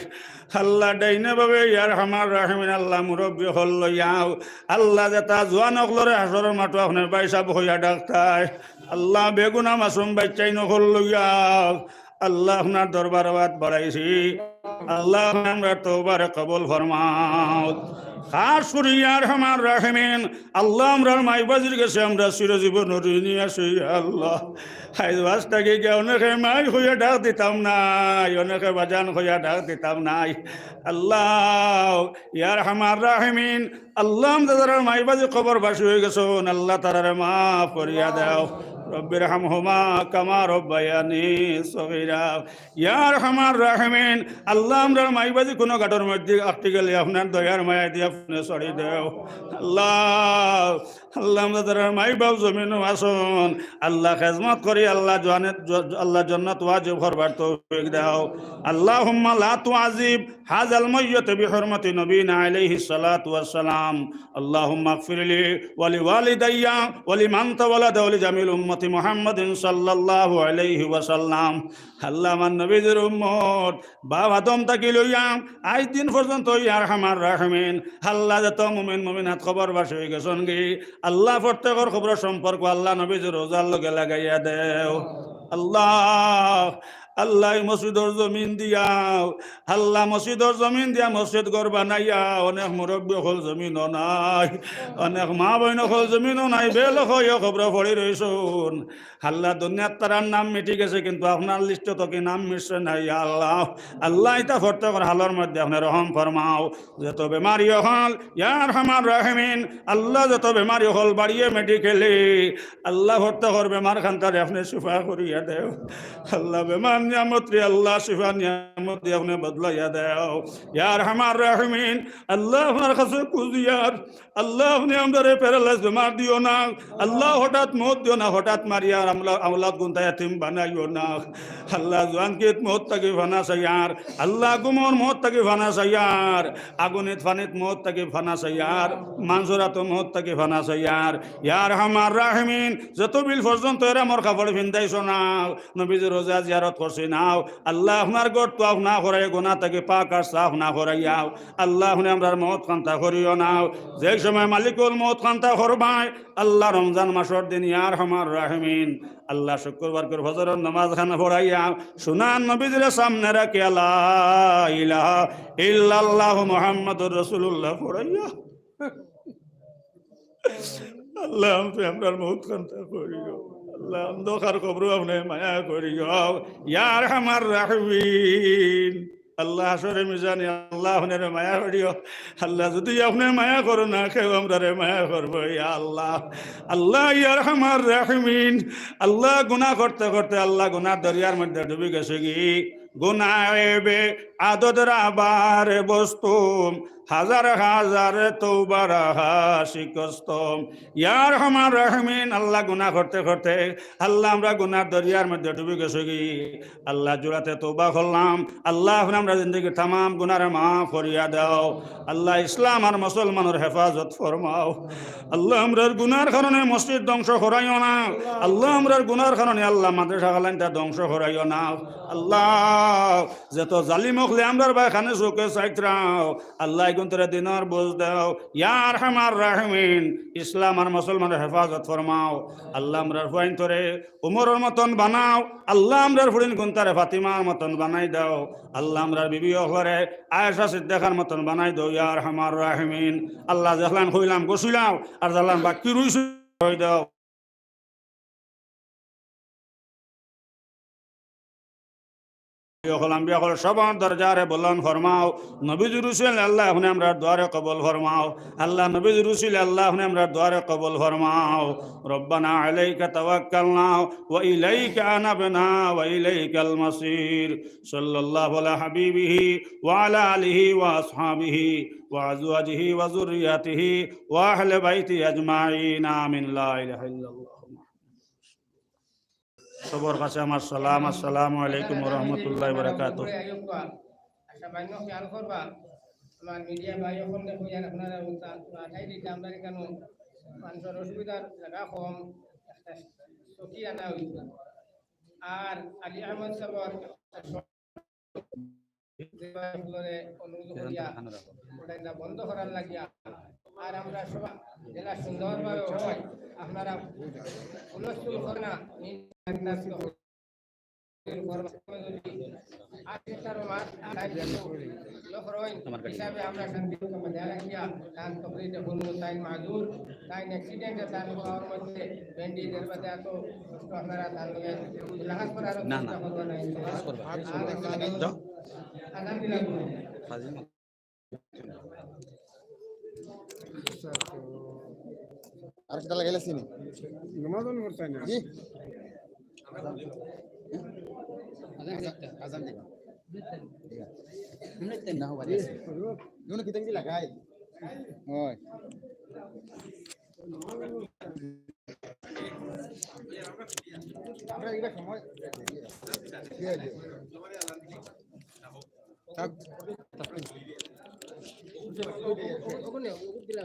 আল্লাহ, ডাইনে বামে ইয়া আরহামার রাহিমিন, আল্লাহ, মুরব্বি অকল লইয়াও। আল্লাহ, যেতা জোয়ান অকলরে হাশরর মাঠো আপনে ভাইসাব কইয়া ডাকতায়। আল্লাহ, বেগুনা মাসুম বাইচ্চাইন অকল লইয়াও। আল্লাহ, আপনার দরবারো আত বাড়াইছি। আল্লাহ, আমরার তওবারে কবুল ফরমাও। খাস করি ইয়া আরহামার রাহিমিন, আল্লাহ, আমরার মাই বাজির গেছে আমরা চিরজীবনর ঋণী আছি, ইয়া আল্লাহ। আইজ ওয়াজ থাকি গিয়া অনেকে মাই কইয়া ডাক দিতাম নায়, অনেকে বাজান কইয়া ডাক দিতাম নায়। আল্লাহ, ইয়া আরহামার রাহিমিন, আল্লাহ, আমরার মাই বাজি কবরবাসী অইগেছইন, আল্লাহ, তারারে মাফ করিয়া দেও। রব্বির হামহুমা কামা রব্বায়ানি সগীরা। ইয়া আরহামার রাহিমিন, আল্লাহ, আমরার মাই বাজি কুনু ঘাটর মধ্যে আটকি গেলে আপনার দয়ার মায়া দিয়া আপনে ছাড়ি দেও। আল্লাহ, আল্লাহ, আমরার মাই বাপ জমিনো আছইন, আল্লাহ, খেজমত করি, আল্লাহ, জানে-, জ-, আল্লাহ, জন্নত ওয়াজিব করবার তৌফিক দেও। আল্লাহুম্মা লা তুআযিব হাযাল মাইয়িত বিহুরমাতি নবীনা আলাইহিস সালাতু ওয়াস সালাম। আল্লাহুম্মা ইগফির লি ওয়া লিওয়ালিদাইয়া ওয়া লিমান তাওয়ালাদা ওয়া লিজামিল উম্মতি মুহাম্মাদিন সাল্লাল্লাহু আলাইহি ওয়াসাল্লাম। আল্লাহ, আমার নবীজির উম্মত, বাপ আদম থাকি লইয়া আইজ দিন পর্যন্ত, ইয়া আরহামার রাহিমিন, আল্লাহ, যত মুমিন মুমিনাত কবরবাসী অইগেছইনগি, আল্লাহ, প্রত্যেকর কবরর সম্পর্ক, আল্লাহ, নবীজির রওজার লগে লাগাইয়া দেও। আল্লাহ, আল্লাহ, এই মসজিদর জমিন দিয়াও, আল্লাহ, মসজিদর জমিন দিয়া মসজিদ ঘর বানাইয়া, অনেক মুরব্বি অকল জমিনো নাই, অনেক মা বইন অকল জমিনো নাই, বেলখ অইয়া কবরো পড়ি রইছইন। আল্লাহ, দুনিয়াত তারার নাম মিটি গেছে, কিন্তু আপনার লিস্টো তো কি নাম মিটছে না, ইয়া আল্লাহ। আল্লাহ, ইতা প্রত্যেকর হালর মধ্যে আপনে রহম ফরমাও। যত বেমারি অকল, ইয়া আরহামার রাহিমিন, আল্লাহ, যত বেমারি অকল বাড়িয়ে মেডিকেলে, আল্লাহ, প্রত্যেকর বেমার খান্তারে আপনে শিফা করিয়া দেও। আল্লাহ, বেমার নিয়ামতরে আল্লাহ, শিফা নিয়ামত দিয়া আপনে বদলাইয়া দেও। ইয়া আরহামার রাহিমিন, আল্লাহ, আপনার কাছে খুজিয়ার, আল্লাহ, আপনে আমরারে প্যারালাইজ বেমার দিও না। আল্লাহ, হঠাৎ মউত দিও না, হঠাৎ মারিয়া আমলা-, আওলাদ গুনতা এতিম বানাইও না। আল্লাহ, জোয়ানকিত মউত থাকি ফানা চাইয়ার, আল্লাহ, গুমর মউত থাকি ফানা চাইয়ার, আগুনিত ফানিত মউত থাকি ফানা চাইয়ার, মানষর আতো মউত থাকি ফানা চাইয়ার। ইয়া আরহামার রাহিমিন, যত বিল পর্যন্ত এরা মোর কাপড় ফিন্দাইছো না, নবীজির রওজা জিয়ারত করছি না, আল্লাহ, আপনার ঘর তওয়াফ না করাইয়া, গুনা থাকি পাক আর সাফ না করাইয়া, আল্লাহ, আপনে আমরার মউত খান্তা করিও না। যেই সময় মালিকুল মউত খান্তা করবায়, আল্লাহ, রমজান মাসর দিন, ইয়া আরহামার রাহিমিন, আল্লাহ, শুক্রবার করি ফজরর নামাজ খান পড়াইয়া, সোনার নবীজিরে সামনে রাখিয়া, লা ইলাহা ইল্লাল্লাহু মুহাম্মাদুর রাসূলুল্লাহ পড়াইয়া, আল্লাহ, আপনে আমরার মউত খান্তা করিও। আল্লাহ, অন্ধকার কবরো আপনে মায়া করিও। ইয়া আরহামার রাহিমিন, আল্লাহ, হাশরে মিজানে আল্লাহ, আপনারে মায়া করিও। আল্লাহ, যদি আপনে মায়া করো না, কেউ আমরারে মায়া করবো, ইয়া আল্লাহ। আল্লাহ, ইয়া আরহামার রাহিমিন, আল্লাহ, গুনা করতে করতে আল্লাহ, গুনার দরিয়ার মধ্যে ডুবি গেছে গি। গুনাহে বে আদত রাবার বস্তু, হাজার হাজার তওবার হাশিকস্তম। ইয়া আরহামার রাহিমিন, আল্লাহ, গুনা করতে করতে আল্লাহ, আমরা গুনার দরিয়ার মধ্যে ডুবি গেছি গি। আল্লাহ, জুরাতে তওবা করলাম। আল্লাহ, আপনে আমরার জিন্দেগির তামাম গুনারে মাফ করিয়া দেও। আল্লাহ, ইসলাম আর মুসলমানর হেফাজত ফরমাও। আল্লাহ, আমরার গুনার কারণে মসজিদ ধ্বংস করাইও না। আল্লাহ, আমরার গুনার কারণে, আল্লাহ, মাদ্রাসা খালাইনতা ধ্বংস করাইও না। আল্লাহ, যত জালিম অকলে আমরার বায় খানে চউখে চাইতরাও, আল্লাহ, ইগুইনতরে দিনর বুঝ দেও। ইয়া আরহামার রাহিমিন, ইসলাম আর মুসলমানর হেফাজত ফরমাও। আল্লাহ, আমরার ফুয়াইনতরে উমরর মতন বানাও। আল্লাহ, আমরার ফুড়িনগুইনতারে ফাতিমার মতন বানাই দেও। আল্লাহ, আমরার বিবি অকলরে আয়েশা সিদ্দিকার মতন বানাই দেও, ইয়া আরহামার রাহিমিন। আল্লাহ, যেলান কইলাম গছিলাও, আর যেলান বাকি রইছে কই দেও। অকল আম্বিয়া অকল সবর দরজারে বুলন্দ ফরমাও। নবীজির উসিলায় আল্লাহ, আপনে আমরার দোয়ারে কবুল ফরমাও। আল্লাহ, নবীজির উসিলায় আল্লাহ, আপনে আমরার দোয়ারে কবুল ফরমাও। ربنا عليك توكلنا وإليك أنبنا وإليك المصير. صلى الله على حبيبه وعلى آله وأصحابه وأزواجه وذرياته وأهل بيته أجمعين. آمين. لا إله إلا الله. সবর কাছে আমার সালাম, আসসালামু আলাইকুম ওয়া রাহমাতুল্লাহি ওয়া বারাকাতুহু। আচ্ছা, মান্য খেয়াল করবা, আমার মিডিয়া ভাই অকলরে কইয়ার আপনারা উতা-, উতা আঠাই দিতে আমরা এখানে মানুষের অসুবিধার জায়গা কম, একটা চকি আনা হইছে। আর আলী আহমদ সাহেবর অনুরোধ করিয়া ওটা এটা বন্ধ করার লাগিয়া। আর আমরা সবাই যেটা সুন্দরভাবে হয়, আপনারা হুলস্থুল করে না, আর একটা মাস, আর হিসাবে আমরা শান্তি বজায় রাখিয়া, তান তকলিফে হুনু, তাইন মাদুর, তাইন accident-এ তান বাবার মধ্যে ব্যান্ডেজের বাদে এত কষ্ট আপনারা তার লগে লাহাজ করার না, না। চেষ্টা করবেন না, ইনশাআল্লাহ। করবেন। আর যাও। আলহামদুলিল্লাহ। ফাজিল। আর কিতা লাগাইলা চিনি? নমাজ অন করতে না। জি। আজান দিবা। আজান দিবা। ঠিক আছে। না, বাড়ি আছে। নুন কিতা কিতা লাগাই? ওই। আমরা এটা সময়। ঠিক আছে। থাক। ওখানে, ওখানে দিলা।